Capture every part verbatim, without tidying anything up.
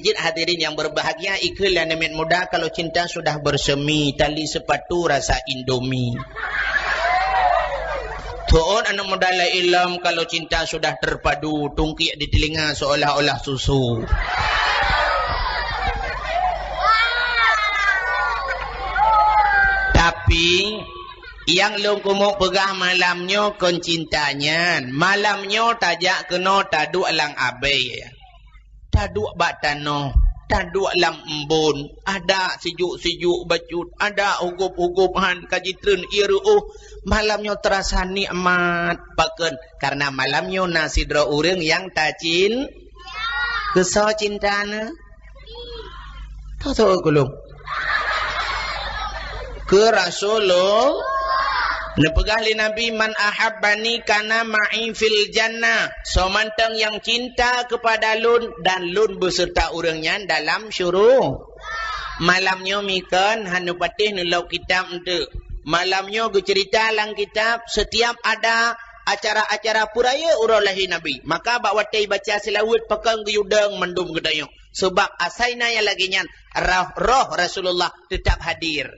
Jeuet hadirin yang berbahagia, ikheun lé aneuk muda kalau cinta sudah bersemi, tali sepatu rasa Indomie. Tu'on aneuk muda lé ilom kalau cinta sudah terpadu, tungkik di telinga seolah-olah susu. Tapi, nyang lôn keumeung peugah malam nyoe kon cinta nyan. Malam nyoe tajak keunoe taduek lam abée. Taduek bak tanoh, taduek lam embôn, adak sijuek-sijuek bacut, adak hugôb-hugôb han ka jitreun ié reuôh. Malam nyoe teurasa nikmat. Pakon? Karena malam nyoe na sidroe ureuëng nyang tacin-, keusoe cinta neuh? Tho-tho kulung. Keu Rasulullah. Neupeugah lé Nabi, "Man ahabbani kana ma'i fil jannah." Soe mantong nyang cinta kepada lôn dan lôn beserta ureuëng nyan dalam syuru-. Malam nyoe mikon, hana patéh neulok kitab eunteuk. Malam nyoe geuceurita lam kitab, setiap ada acara-acara peurayeuk uroe lahé Nabi, maka bak watée baca seulaweuet pakon geuyue dong mandum geutanyoe. Sebab asai na nyang lagée nyan, roh, roh Rasulullah teutap hadir.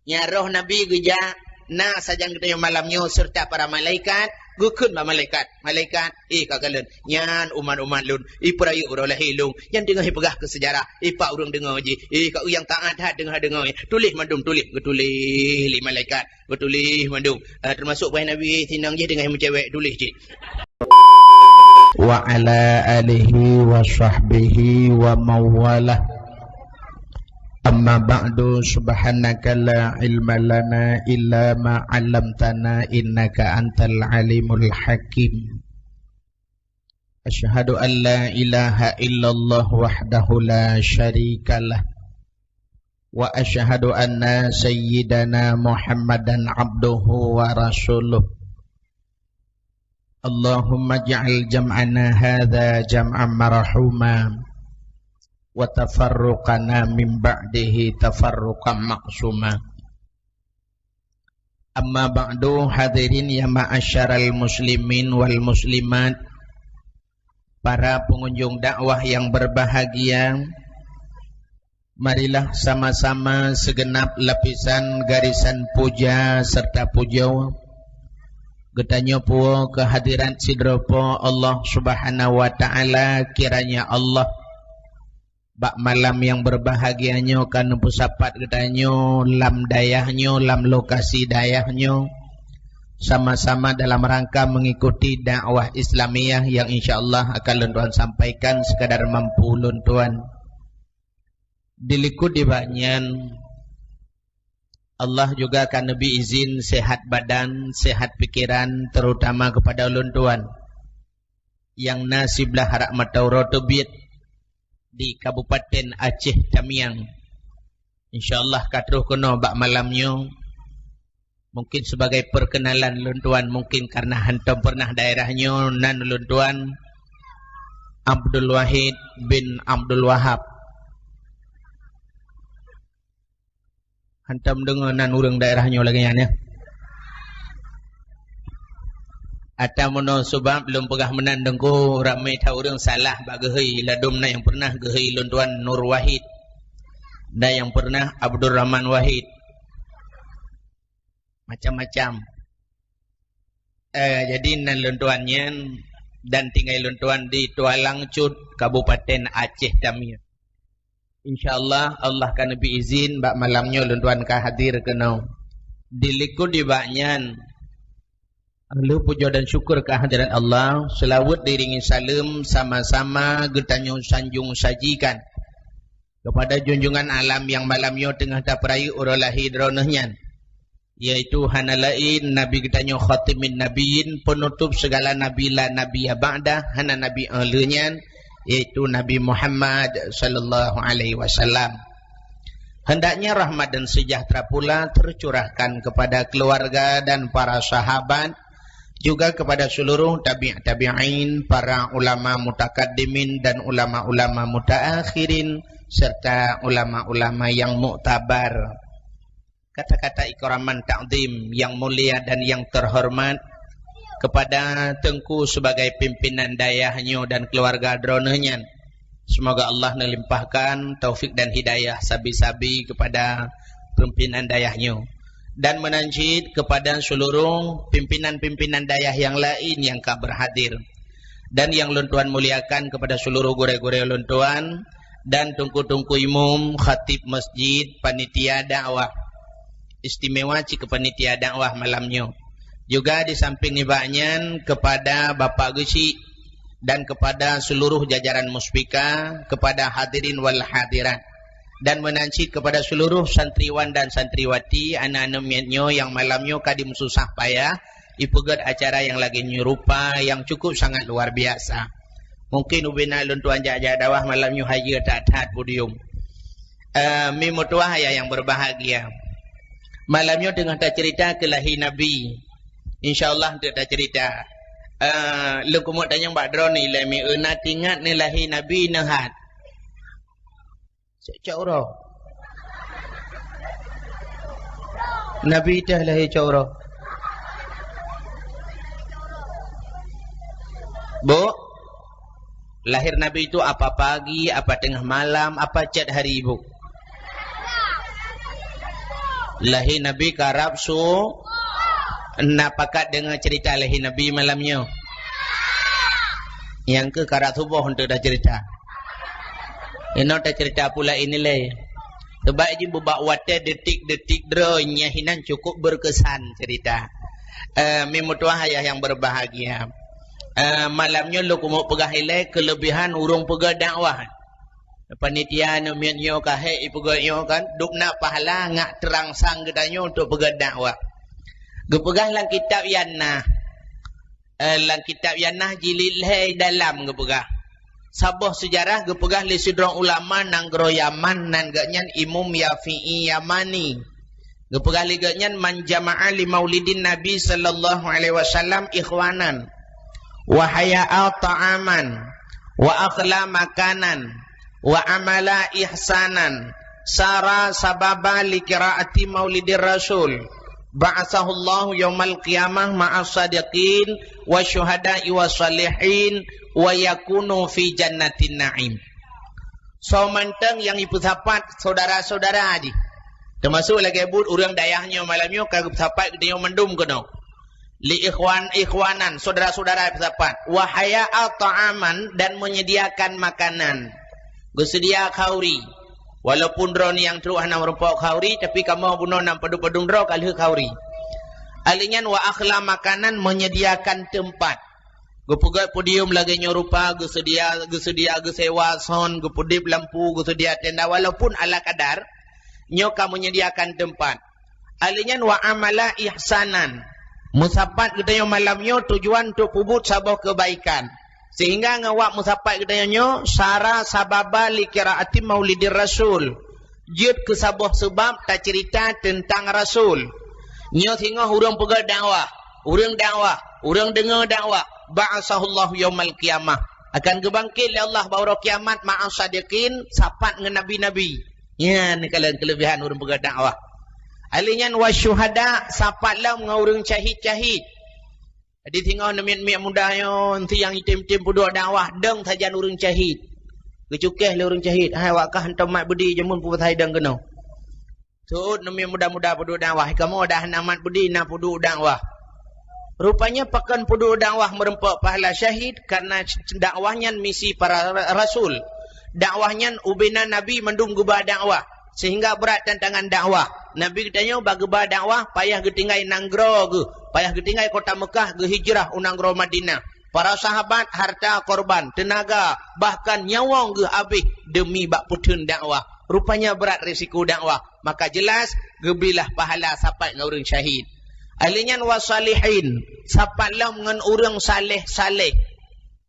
Nyang roh Nabi geujak na sajan geutanyoe malam nyoe serta para malaikat, geukheun bak malaikat, "Malaikat, eh ka kalon, nyan umat-umat lôn, i peurayeuk uroe lahé lôn, nyan teungoh ipeugah keu seujarah, i pat ureuëng deungoe jih, eh ka ureuëng taát that deungoe-deungoe, tuléh mandum tuléh," geutuléh lé malaikat. Geutuléh mandum. Ah, teumasok paih Nabi, sinang jih deungon meucewek, tuléh cit. Wa ala alihi wa sahbihi wa mawalah. Amma ba'du, subhanaka la ilma lana illa ma 'allamtana innaka antal alimul hakim. Asyhadu an la ilaha illallah wahdahu la syarikalah. Wa asyhadu anna sayyidana Muhammadan abduhu wa rasuluh. Allahumma ja'al jam'ana hadza jam'an marhuma, wa tafarruqana min ba'dihi tafarruqan ma'suma. Amma ba'du, hadirin ya ma'asyaral muslimin wal muslimat, para pengunjung dakwah yang berbahagia, marilah sama-sama segenap lapisan garisan puja serta pujoe geutanyoe puwoe keuhadirat sidroe Po Allah Subhanahu wa Ta'ala, kiranya Allah bak malam nyang berbahagia nyoe ka neupeusapat geutanyoe lam dayah nyoe, lam lokasi dayah nyoe, sama-sama dalam rangka mengikuti dakwah Islamiyah yang insya Allah akan lôn tuan sampaikan sekadar mampu lôn tuan. Dilikot dibak nyan, Allah juga ka neubri izin sehat badan, sehat pikiran, terutama kepada ulôn tuan nyang na siblah rot mata uroe teubiet di Kabupaten Aceh Tamiang. Insya Allah ka troh keunoe bak malam nyoe. Mungkin sebagai perkenalan lôn tuan, mungkin karena hantom pernah daerah nyoe, nan lôn tuan Abdul Wahid bin Abdul Wahab. Hantom deungoe nan ureuëng daerah nyoe lagée nyan, ya. Ata meunoe sabab lôn peugah meunan Teungku, ramé that ureuëng salah bak geuhôi, ladôm na nyang pernah geuhôi lôn tuan Nur Wahid, na nyang pernah Abdul Rahman Wahid. Macam-macam. Eh, jadi nan lôn tuan nyan dan tinggai lôn tuan di Tualang Cut, Kabupaten Aceh Tamiang. Insya Allah, Allah ka neubri izin bak malam nyoe lôn tuan ka hadir keunoe. Dilikot dibak nyan, lheueh pujoe dan syukur keuhadirat Allah, seulaweuet diiringi saleuem sama-sama geutanyoe sanjong sajikan kepada junjungan alam nyang malam nyoe teungoh tapeurayeuk uroe lahé droeneuh nyan, yaitu hana laén Nabi geutanyoe Khatimin Nabiyyin, penutup segala nabi la nabiyya ba'dah, hana nabi 'oh lheueh nyan, yaitu Nabi Muhammad sallallahu alaihi wasallam. Hendaknya rahmat dan sejahtera pula tercurahkan kepada keluarga dan para sahabat, juga kepada seluruh tabi' tabi'in, para ulama mutakaddimin dan ulama-ulama mutaakhirin, serta ulama-ulama yang muktabar. Kata-kata ikraman takzim yang mulia dan yang terhormat kepada Teungku sebagai pimpinan dayah nyoe dan keluarga droeneuh nyan. Semoga Allah melimpahkan taufik dan hidayah sabe-sabe kepada pimpinan dayah nyoe dan meunan cit kepada seluruh pimpinan-pimpinan dayah yang lain yang ka berhadir. Dan yang lôn tuan muliakan kepada seluruh gurée-gurée lôn tuan dan teungku-teungku imum, khatib masjid, panitia dakwah. Istimewa cit keu panitia dakwah malam nyoe. Juga di samping nibak nyan kepada Bapak Geuchik dan kepada seluruh jajaran Muspika, kepada hadirin wal hadirat. Dan meunan cit kepada seluruh santriwan dan santriwati, aneuk-aneuk miet nyoe nyang malam nyoe ka dimeususah payah, ipeugét acara nyang lagée nyoe rupa nyang cukup sangat luar biasa. Mungkin ubena lôn tuan jak-jak dakwah malam nyoe hayeue that-that podium. Eh, mi meutuah ayah nyang berbahagia. Malam nyoe teungoh tacerita keu lahé Nabi. Insya Allah teuk tacerita. Eh, lôn keumeung tanyong bak droeneuh ilée mi, na teuingat neuh lahé Nabi neuh hat? Cok, cok uroe. Nabi teuh lahé cok uroe. Bu, lahir Nabi itu apa pagi, apa tengah malam, apa chat hari, Bu? Lahé Nabi karab su-, na pakat deungoe cerita lahé Nabi malam nyoe? Nyang keu karab suboh untuk dah cerita. Inoe tacerita pula ini lé. Sebab jih bubak watée detik-detik droe nyan hinan cukup berkesan cerita. Eh, mi meutuah ayah yang berbahagia. Eh, malam nyoe lôn keumeung peugah ilée kelebihan ureuëng peugah dakwah. Panitia aneuk miet nyoe ka hék ipeugét nyoe kan, dubna pahala ngat teurangsang geutanyoe untuk peugét dakwah. Geupeugah lam kitab Yanah. Eh, lam kitab Yanah jilid lhée dalam geupeugah. Saboh seujarah geupeugah lé sidroe ulama nanggroe Yaman nan geuhnyan Imum Yafi'i Yamani. Geupeugah lé geuhnyan, "Man jama'a li maulidin Nabi sallallahu alaihi wasallam ikhwanan, wa haya'a ta'aman, wa akhla makanan, wa amala ihsanan, sara sababa li qiraati maulidir rasul, ba'atsahullahu yaumal qiyamah ma'as sadiqin wa syuhada'i wa salihin wa yakunu fi jannatin na'im." Soe mantong nyang jipeusapat syedara-syedara jih. Teumasok lagée buet ureuëng dayah nyoe malam nyoe ka geupeusapat geutanyoe mandum keunoe. Li ikhwan, ikhwanan, syedara-syedara jipeusapat. Wa haya'a ta'aman, dan menyediakan makanan. Geuseudia khauri. Walaupun droeneuh nyang trok hana meurumpok khauri, tapi kamoe bunoe nam padum-padum droe ka lheueh khauri. Ahli nyan wa akhla makanan, menyediakan tempat. Geupeugét podium lagée nyoe rupa, geuseudia, geuseudia geusewa sound, geupeudeb lampu, geuseudia tenda walaupun ala kadar, nyoe ka menyediakan tempat. Ahli nyan wa amala ihsanan. Meusapat geutanyoe malam nyoe tujuan untuk peubuet saboh keubaikan. Sehingga ngon wak meusapat geutanyoe nyoe, sara sababa li qiraati maulidir rasul. Jeuet keu saboh seubab taceurita teuntang Rasul. Nyoe singoh ureuëng peugét dakwah, ureuëng dakwah, ureuëng deungoe dakwah, ba'atsahullahu yaumal qiyamah. Akan geubangkét lé Allah bak uroe kiamat ma'as sadiqin, sapat ngon nabi-nabi. Nyan kalon keulebihan ureuëng peugét dakwah. Ahli nyan wa syuhada, sapat lom ngon ureuëng syahid-syahid. Jadi singoh neumiet-miet muda nyoe, siang item-item peuduek dakwah, dong sajan ureuëng syahid. Geucukéh lé ureuëng syahid, "Hai, awak kah hantom mat beudi jameun peue pasai dong keunoe?" Seuôt neumiet muda-muda peuduek dakwah, "Kamoe dah hana mat beudi na peuduek dakwah." Rupanya pakon peuduek dakwah meurumpok pahala syahid, karena dakwah nyan misi para ra-, rasul. Dakwah nyan ubena nabi mandum geuba dakwah. Sehingga brat tantangan dakwah. Nabi geutanyoe bak geuba dakwah payah geutinggai nanggroe geuh, payah geutinggai kota Meukah, geuhijrah u nanggroe Madinah. Para sahabat harta korban, teunaga, bahkan nyawöng geuh abéh deumi bak peutheun dakwah. Rupanya brat risiko dakwah, maka jelas geuberilah pahala sapat ngon ureuëng syahid. Ahli nyan wa salihin, sapat lom ngon ureuëng saleh-saleh.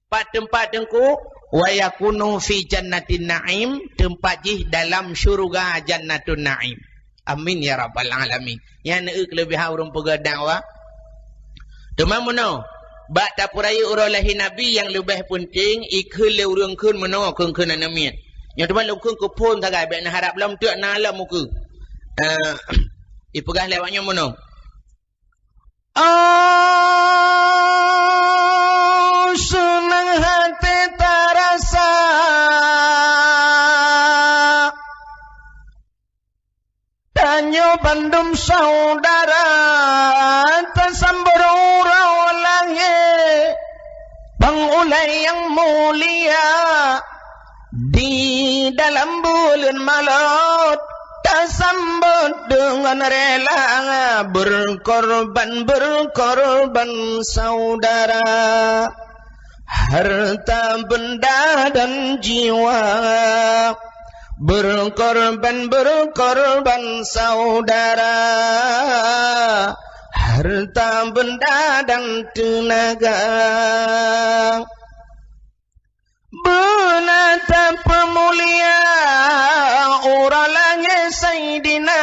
Pat teumpat teungku, wa yakunu fi jannatin na'im, teumpat jih dalam syeuruga jannatun na'im. Amin ya rabbal alamin. Nyan eu keulebihan ureuëng peugét dakwah. Teuma meunoe, bak tapeurayeuk uroe lahé Nabi nyang leubeh peunteng, ikheun lé ureuëng kheun meunoe kheun-kheun aneuk miet. Nyoe teuma lôn kheun keu phon sagai, bék neuharab lom teuk na lom ukeue. Eh, ipeugah lé awak nyoe meunoe. Oh, seunang haté tarasa. Nyoe bandum saudara tasambot uroe lahé, bang ulée nyang mulia, di dalam buleuen Maulud tasambot deungon rela, berkorban, berkorban saudara. Harta benda dan jiwa, berkorban, berkorban saudara. Harta benda dan tenaga. Beunata peumulia uroe lahé Saidina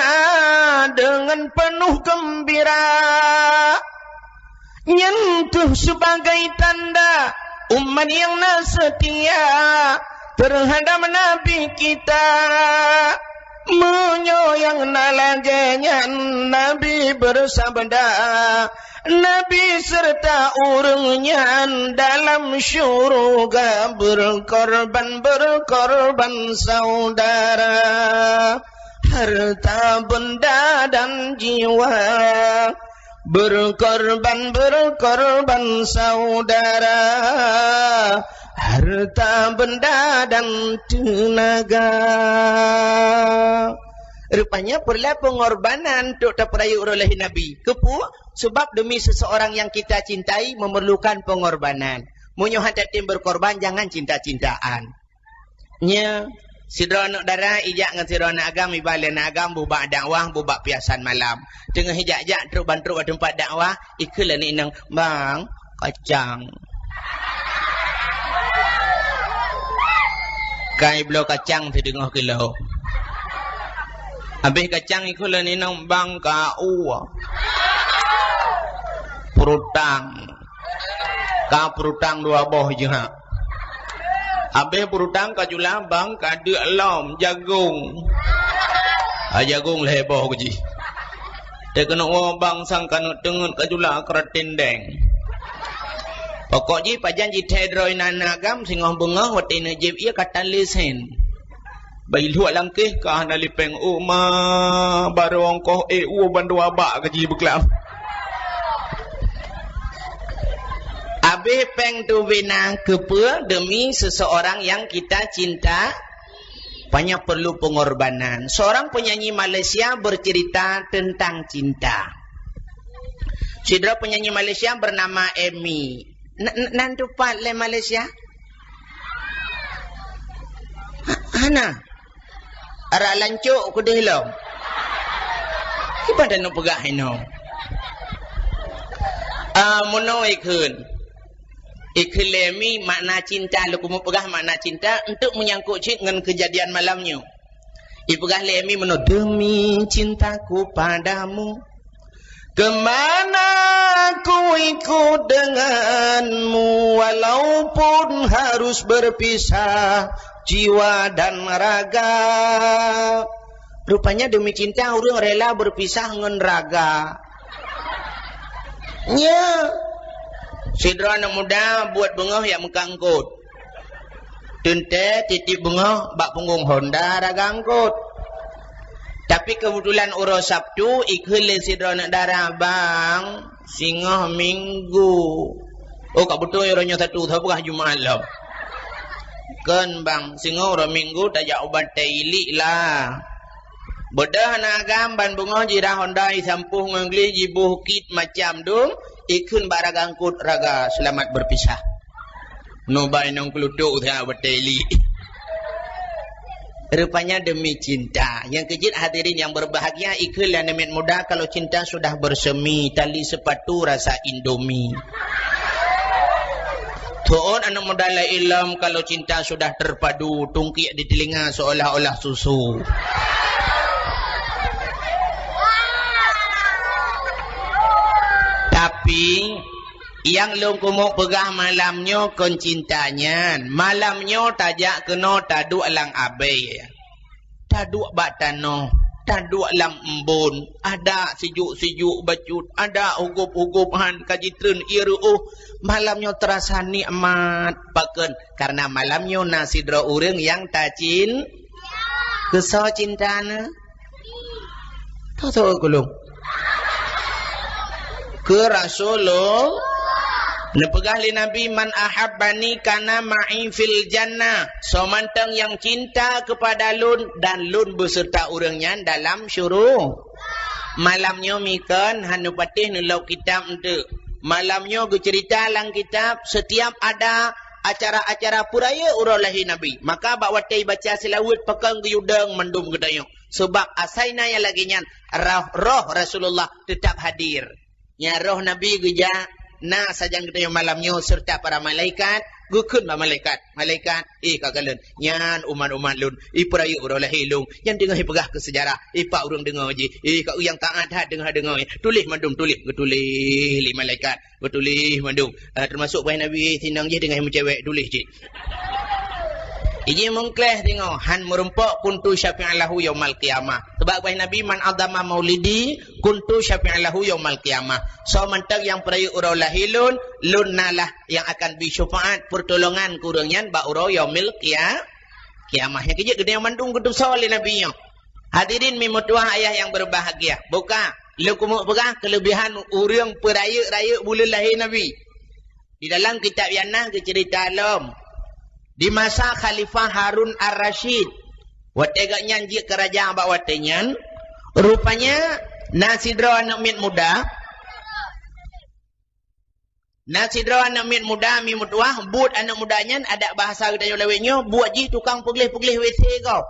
deungon peunoh geumbira. Nyan teuh sebagai tanda umat nyang na seutia teuhadab Nabi kita. Meunyoe nyang na lagée nyan, Nabi beusabda, Nabi seureuta ureuëng nyan dalam syeuruga, berkorban, berkorban saudara, harta benda dan jiwa. Berkorban, berkorban saudara, harta benda dan tenaga. Rupanya perlu pengorbanan untuk tapeurayeuk uroe lahé Nabi. Keupeue? Sebab demi seseorang yang kita cintai memerlukan pengorbanan. Meunyoe hana tem berkorban, jangan cinta-cintaan. Nyoe, sidroe aneuk dara ijak ngon sidroe aneuk agam, iba lé aneuk agam bubak dakwah, bubak piasan malam. Teungoh ijak-jak trok ban trok bak teumpat dakwah, ikheun lé aneuk inong, "Bang, kacang." Kai bloe kacang sideungoh kilo. Habéh kacang ikheun lé aneuk inong, "Bang, kau." Peurutang. Ka peurutang dua boh jeuhak. Habéh peurutang ka jula bang ka deuk lom jagong. Ha, jagong lhée boh jih. Teuh keuneuk woe bang sang ka neuk teungeut ka jula keuratin deng. Pokok jih pajan jithée droe inan agam singoh beungoh watée neuk jieb ié ka tan lé sen. Bai luek langkéh ka hana lipeng, "Oh ma, barô ongkoh ék woe bandua bak gaji beuklam." Abéh péng tubena keupeue demi seseorang yang kita cinta, banyak perlu pengorbanan. Seorang penyanyi Malaysia bercerita tentang cinta. Sidroe penyanyi Malaysia bernama Emi. Na-, na-, nan tupat lé Malaysia? Ha-, hana. Arak lancok keudeh lom. Kiban taneuk peugah inoe. Ah, meunoe ikheun. Ikheun lé Emi makna cinta, lôn keumeung peugah makna cinta untuk menyangkut cit ngon kejadian malam nyoe. Ipeugah lé Emi meunoe, "Demi cintaku padamu, kemana ku ikut denganmu, walaupun harus berpisah jiwa dan raga." Rupanya demi cinta ureuëng rela berpisah ngon raga. Nya. Sidroe aneuk muda buet beungoh jak meukat eungkôt. Teuntée tieb-tieb beungoh bak punggong honda raga eungkôt. Tapi keubeutulan uroe Sabtu ikheun lé sidroe aneuk dara, "Bang, singoh Minggu." Oh, ka beutôi uroe nyoe Sabtu, sapeue Jumat lom. "Kon bang, singoh uroe Minggu tajak u Batée Iliek lah." Beudôh aneuk agam ban beungoh jirah honda, isampôh ngon gleh, jiboh kit macam dum, ikheun bak raga eungkôt, "Raga, selamat berpisah." Nubai nong keulutuk that Batée Iliek. Rupanya demi cinta. Nyang keujeuet hadirin yang berbahagia, ikheun lé aneuk miet muda, kalau cinta sudah bersemi, tali sepatu rasa Indomie. Tuon aneuk muda lé ilom, kalau cinta sudah terpadu, tungkiek di telinga seolah-olah susu. Tapi, nyang lôn keumeung peugah malam nyoe kon cinta nyan. Malam nyoe tajak keunoe taduek lam abée. Taduek bak tanoh, taduek lam embôn, adak sijuek-sijuek bacut, adak hugôp-hugôp han ka jitreun ié reuôh. Malam nyoe teurasa nikmat. Pakon? Kareuna malam nyoe na sidroe ureuëng nyang tacin-, keusoe cinta neuh. Ka tho kulung. Keu Rasulullah. Neupeugah lé Nabi, "Man ahabbani kana ma'i fil jannah." Soe mantong nyang cinta kepada lôn dan lôn beserta ureuëng nyan dalam syuru-, Malam nyoe mikon hana patéh neulok kitab eunteuk. Malam nyoe geuceurita lam kitab, setiap ada acara-acara peurayeuk uroe lahé Nabi. Maka bak watée baca seulaweuet pakon geuyue dong mandum geutanyoe. Sabab asai na nyang lagée nyan, roh, roh Rasulullah teutap hadir. Nya roh Nabi geujak na sajan geutanyoe malam nyoe serta para malaikat, geukheun bak malaikat. Malaikat, "Eh, ka kalon, nyan umat-umat lôn, ipeurayeuk uroe lahé lôn, nyan teungoh ipeugah keu seujarah, ipak ureuëng deungoe jih, eh, ka ureuëng taát that deungoe-deungoe, tuléh mandum tuléh," geutuléh lé malaikat, geutuléh mandum. Ah, teumasok bah Nabi, eh, sinong jih deungoe meucewek, tuléh cit. Iji mungkleh deungoe, han meurumpok kuntu syafi'an lahu yaumal qiyamah. Sabab bah Nabi, "Man azama maulidi, kuntu syafi'an lahu yaumal qiyamah." Soe mantong nyang peurayeuk uroe lahé lôn, lôn nalah nyang akan bri syeufaat peurtolongan keu ureuëng nyan bak uroe yaumil qia-, qiyamah. Nyang keujeuet geutanyoe mandum geutusoe lé Nabi nyoe. Hadirin mi meutuwah ayah nyang berbahagia. Buka, lôn keumeuk peugah keuleubihan ureuëng peurayeuk-rayeuk buleuen lahé Nabi. Di dalam kitab nyang na geuceurita lom, di masa Khalifah Harun Ar-Rasyid, watée gobnyan jeuet keu raja bak watée nyan, rupanya na sidroe aneuëk miet muda, Na sidroe aneuëk miet muda mi meutuwah, buet aneuëk muda nyan adak bahasa geutanyoe lawét nyoe, buet jih tukang peugleh-peugleh W C gob.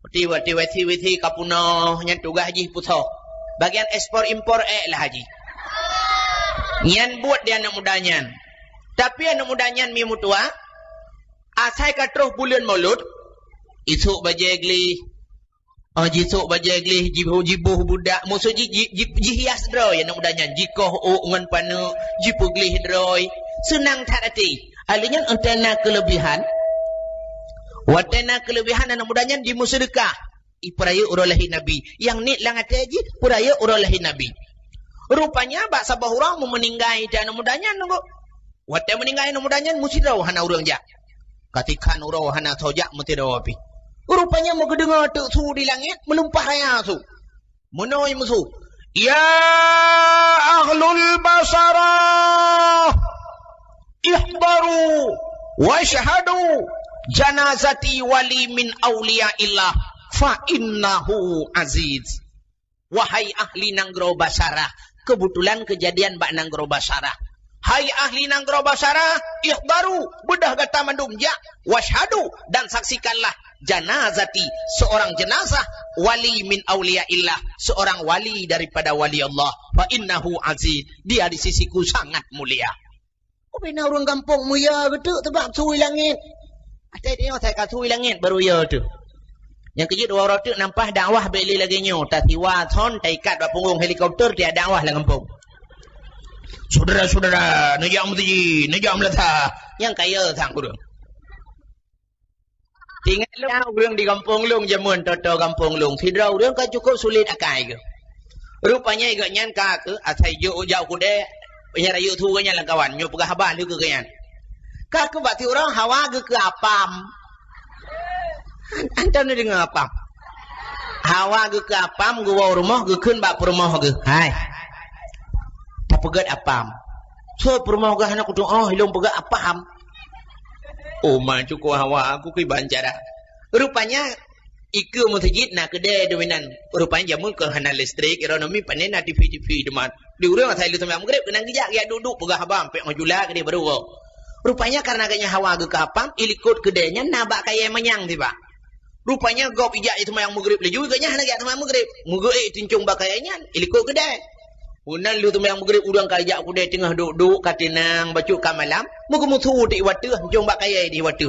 Watée, watée W C, W C ka peunoh, nyan tugaih jih peusoh. Bagian ekspor impor ék lah jih. Nyan buet di aneuëk muda nyan. Tapi aneuëk muda nyan mi meutuwah, asai ka troh buleuen Maulud, isok bajée gleh, Ah, jisok bajée gleh, jiboh, jiboh budak, maksud jih, ji-, ji-, jihias droe aneuëk muda nyan, jikoh ôk ngon paneuk, jipeugleh droe. Seunang that até. Alèh nyan, watée na keuleubihan, watée na keuleubihan aneuëk muda nyan jimeuseudeukah. Ipeurayeuk uroe lahé Nabi. Nyang niet lam até jih, peurayeuk uroe lahé Nabi. Rupanya, bak saboh uroe meumeuninggai aneuëk muda nyan, nunggu. Watée meuninggai aneuëk muda nyan, meusidroe hana ureuëng jak. Ka tikhan uroe hana soe jak, meusidroe pih. Rupanya meugeudeungoe teuk su di langét, meulumpah raya su. Meunoe meusu, "Ya ahlul Basarah, ihdaru wasyhadu janazati wali min auliyaillah fa innahu aziz." Wahai ahli nanggroe Basarah, keubeutulan keujadian bak nanggroe Basarah. Hai ahli nanggroe Basarah, ihdaru, beudôh gata mandum jak, wasyhadu, dan saksikanlah, janazati, seorang jenazah, wali min auliyaillah, seorang wali daripada wali Allah. Fa innahu aziz, dia di sisiku sangat mulia. Ubé na ureuëng gampông mulia geuteuk teubak su di langét. Até tanyoe asai ka su di langét baru ya teuh. Nyang keujeuet dua uroe teuk nampah dakwah bék lé lagée nyoe, tasiwa thon taikat bak punggong helikopter tiak dakwah lam gampông. Syedara-syedara, neujak meuseujid, neujak meulasa. Nyang kaya sang ureuëng. Ingat lôn, ureuëng di gampông lôn jameun, toto gampông lôn. Sidroe ureuëng ka cukup sulet akai geuh. Rupanya gobnyan ka keuh asai jok jak u keudè, nyang rayeuk su gobnyan lam kawan, nyoe peugah haba lheueh keu gobnyan. Ka keuh bak siuroe hawa geuh keu apam. An-, antom neudeungoe apam. Hawa geuh keu apam, geuwoe u rumoh, geukheun bak peurumoh geuh. Hai. Tapeugét apam. Soe peurumoh geuh hana kutu'oh, ilôn peugét apam. Oh, ma cukup hawa, aku kiban cara. Rupanya, ikeue meuseujid na keudè dominan. Rupanya jameun keu hana listrik, ironomi pané na T V-T V teuma. Di ureuëng asai lheueh seumayang Maghrib, keunan geujak, geujak duek-duek peugah haba, ampék ngon jula keudéh baru woe. Rupanya karena gobnyan hawa geuh keu apam, ilikot keudè nyan na bak kayèe manyang sibak. Rupanya gob ijak jiseumayang Maghrib laju, gobnyan hana geujak seumayang Maghrib. Meugeuék teuncong bak kayèe nyan, ilikot keudè. Meunan lheueh seumayang Maghrib, ureuëng ka jak u keudè teungoh duek-duek ka teunang, bacut ka malam, meugeumeusu teuk i wateuh, teuncong bak kayèe di wateuh.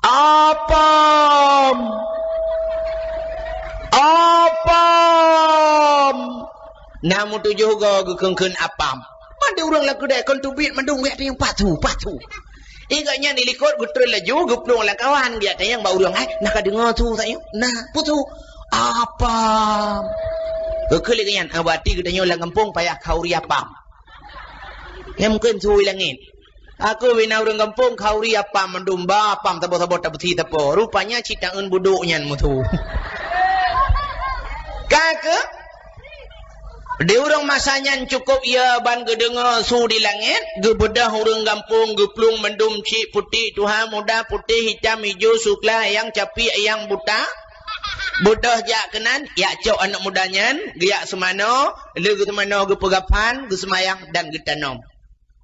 Apam! Apam! Na meutujoh goe geukheun-kheun apam. Mandum ureuëng lam keudè kon teubiet mandum geuh teunyong patu, patu. Ingat nyan ilikot geutreun laju geuplueng lam kawan geuh tanyong bak ureuëng, "Hai, na ka deungoe su tanyoe?" "Na, peue su?" "Apam." Geukheun lé geuh nyan, "Ah, berarti geutanyoe lam gampông payah khauri apam." Nyang mungken su di langét. Aku bina ureuëng gampông khauri apam mandum ba apam saboh-saboh tabeusi sapo. Rupanya cit taeun budok nyan meusu. Ka keuh, di ureuëng masa nyan cukôp ya ban geudeungoe su di langét, geubeudôh ureuëng gampông, geuplueng mandum cit putéh tuha, muda, putéh, hitam, ijo, sukla, ayang, capi, ayang, buta. Beudôh jak keunan, jak cok aneuëk muda nyan, geujak seumanoe, lé geuseumanoe geupeugaphan, geuseumayang dan geutanom.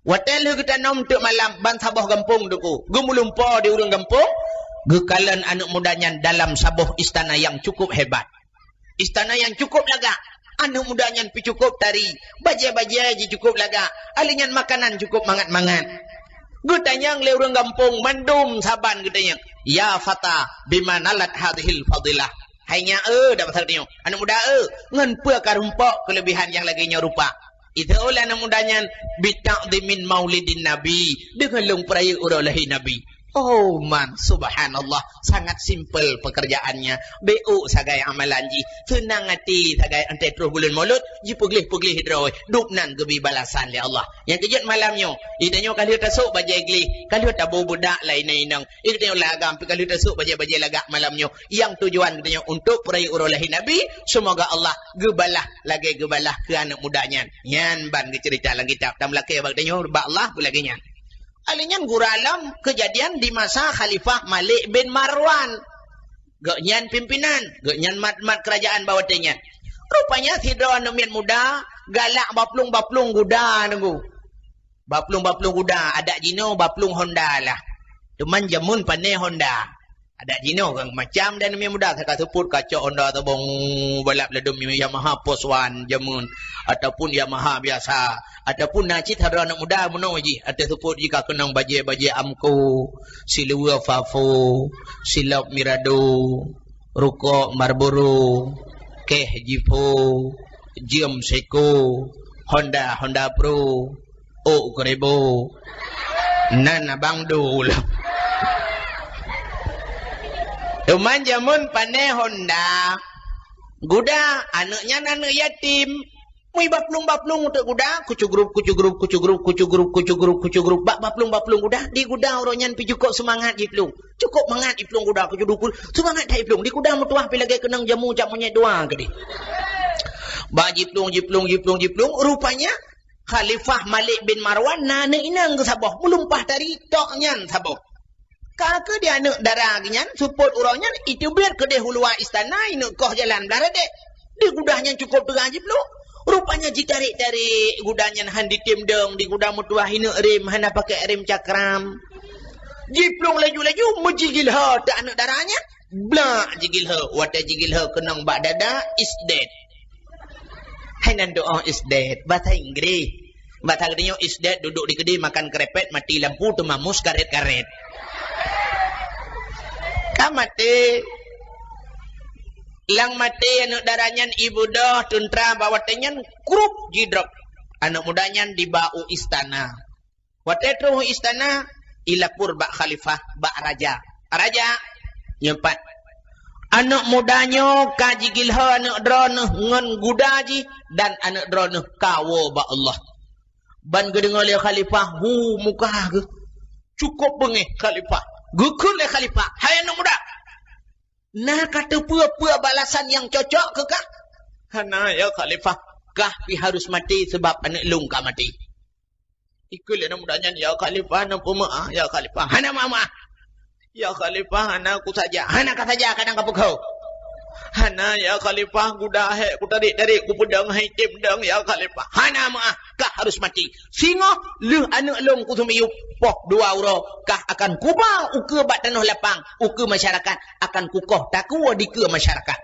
Watée lheueh geutanom teuk malam ban saboh gampông teuku, geumeulumpoe di ureuëng gampông, geukalon aneuëk muda nyan dalam saboh istana nyang cukôp hebat. Istana nyang cukôp lagak. Aneuëk muda nyan pih cukôp tari, bajée-bajée jih cukôp lagak, ahli nyan makanan cukôp mangat-mangat. Geutanyong lé ureuëng gampông mandum saban geutanyong, "Ya fata, bima nalat hadhil fadilah?" Hai nyak, eh, dak pasal tanyoe. Aneuëk muda, eh, ngon peue ka rumpok keuleubihan nyang lagée nyoe rupa? Itu oleh aneuëk muda nyan, "Bita'dhimin maulidin Nabi, deungon lôn peurayeuk uroe lahé Nabi." Oh man, subhanallah, sangat simpel pekerjaannya. Bék sagai amalan jih, seunang até sagai, 'oh troh buleuen Maulud, jipeugleh-peugleh droe, dub nan geubri balasan lé Allah. Nyang keujeuet malam nyoe, geutanyoe ka lheueh tasôk bajée gleh, ka lheueh taboh beudak lé inong-inong. Geutanyoe lagam pih ka lheueh tasôk bajée-bajée lagak malam nyoe. Nyang tujuan geutanyoe untuk peurayeuk uroe lahé Nabi, seumoga Allah geubalah lagée geubalah keu aneuëk muda nyan. Nyan ban geuceurita lam kitab, tameulakée bak geutanyoe bak Allah beulagée nyan. Ahli nyan gura lom keujadian di masa Khalifah Malik bin Marwan. Gobnyan pimpinan, gobnyan mat-mat keurajaan bak watée nyan. Rupanya sidroe aneuëk miet muda galak baplueng-baplueng guda nunggu. Baplueng-baplueng guda, adak jinoe baplueng Honda lah. Teuma jameun pané Honda. Adak jinoe kan macam dan aneuëk miet muda, ka seupôt ka cok Honda tabong balap ladom Yamaha Post One jameun, ataupun Yamaha biasa, ataupun na cit sidroe aneuëk muda meunoe jih, até seupôt jih ka keunong bajée-bajée Amco, siluweue Fafo, silop Mirado, rukok Marlboro, keh Zipo, jeuem Seiko, Honda, Honda Pro, ôk Krebo. Nan abang dul. Teuma jameun pané Honda. Guda, aneuëk nyan aneuëk yatim. Mui baplueng-baplueng untôk guda, kucugrup, kucugrup, kucugrup, kucugrup, kucugrup, kucugrup. Bak baplueng-baplueng guda, di guda uroe nyan pih cukôp seumangat jiplueng. Cukôp mangat jiplueng guda, kucugrup, seumangat that jiplueng. Di guda meutuah pih lagée keunong jamu cak monyét dua keudeh. Bak jiplueng, jiplueng, jiplueng, jiplueng, rupanya Khalifah Malik bin Marwan na aneuëk inong geuh saboh, meulumpah tari tok nyan saboh. Ka keuh di aneuëk dara geuh nyan, seupôt uroe nyan, iteubiet keudeh u luwa istana, ineuëk koh jalan blah radek. Di guda nyan cukôp teuga jiplueng. Rupanya jitarék-tarék guda nyan han jitem dong, di guda meutuah ineuëk rem, hana pakai rem cakram. Jiplueng laju-laju, meujigilho teuk aneuëk dara nyan. Blak jigilho, watée jigilho keunong bak dada, is dead. Hai nan doa is dead, bahasa Inggris. Bahasa geutanyoe is dead, duduk di keudè makan krepet, mati lampu, teumamus karet-karet. Ka maté. Lam maté aneuëk dara nyan ibeudôh teuntra bak watée nyan, krup jidrop. Aneuëk muda nyan diba u istana. Watée troh u istana, ilapor bak khalifah, bak raja. "Raja, nyoe pat, aneuëk muda nyoe ka jigilho aneuëk droeneueh ngon guda jih dan aneuëk droeneueh ka woe bak Allah." Ban geudeungoe lé khalifah, hu muka geuh. Cukôp beungéh khalifah. Geukheun lé khalifah, "Hai aneuëk muda, na kateupeue-peue balasan nyang cocok keu kah?" "Hana, ya khalifah, kah pih harus maté sabab aneuëk lôn ka maté." Ikheun lé aneuëk muda nyan, "Ya khalifah, neupeumaáh, ya khalifah." "Hana maáh-maáh." "Ya khalifah, hana kusaja." "Hana kasaja, kadang kapeukho." "Hana, ya khalifah, guda hék kutarék-tarék, kupeudong han item dong, ya khalifah." "Hana maáh, kah harus maté. Singoh lheueh aneuëk lôn kuseumiyueb poh dua uroe, kah akan kuba ukeue bak tanoh lapang, ukeue masyarakat, akan kukoh takue dikeue masyarakat."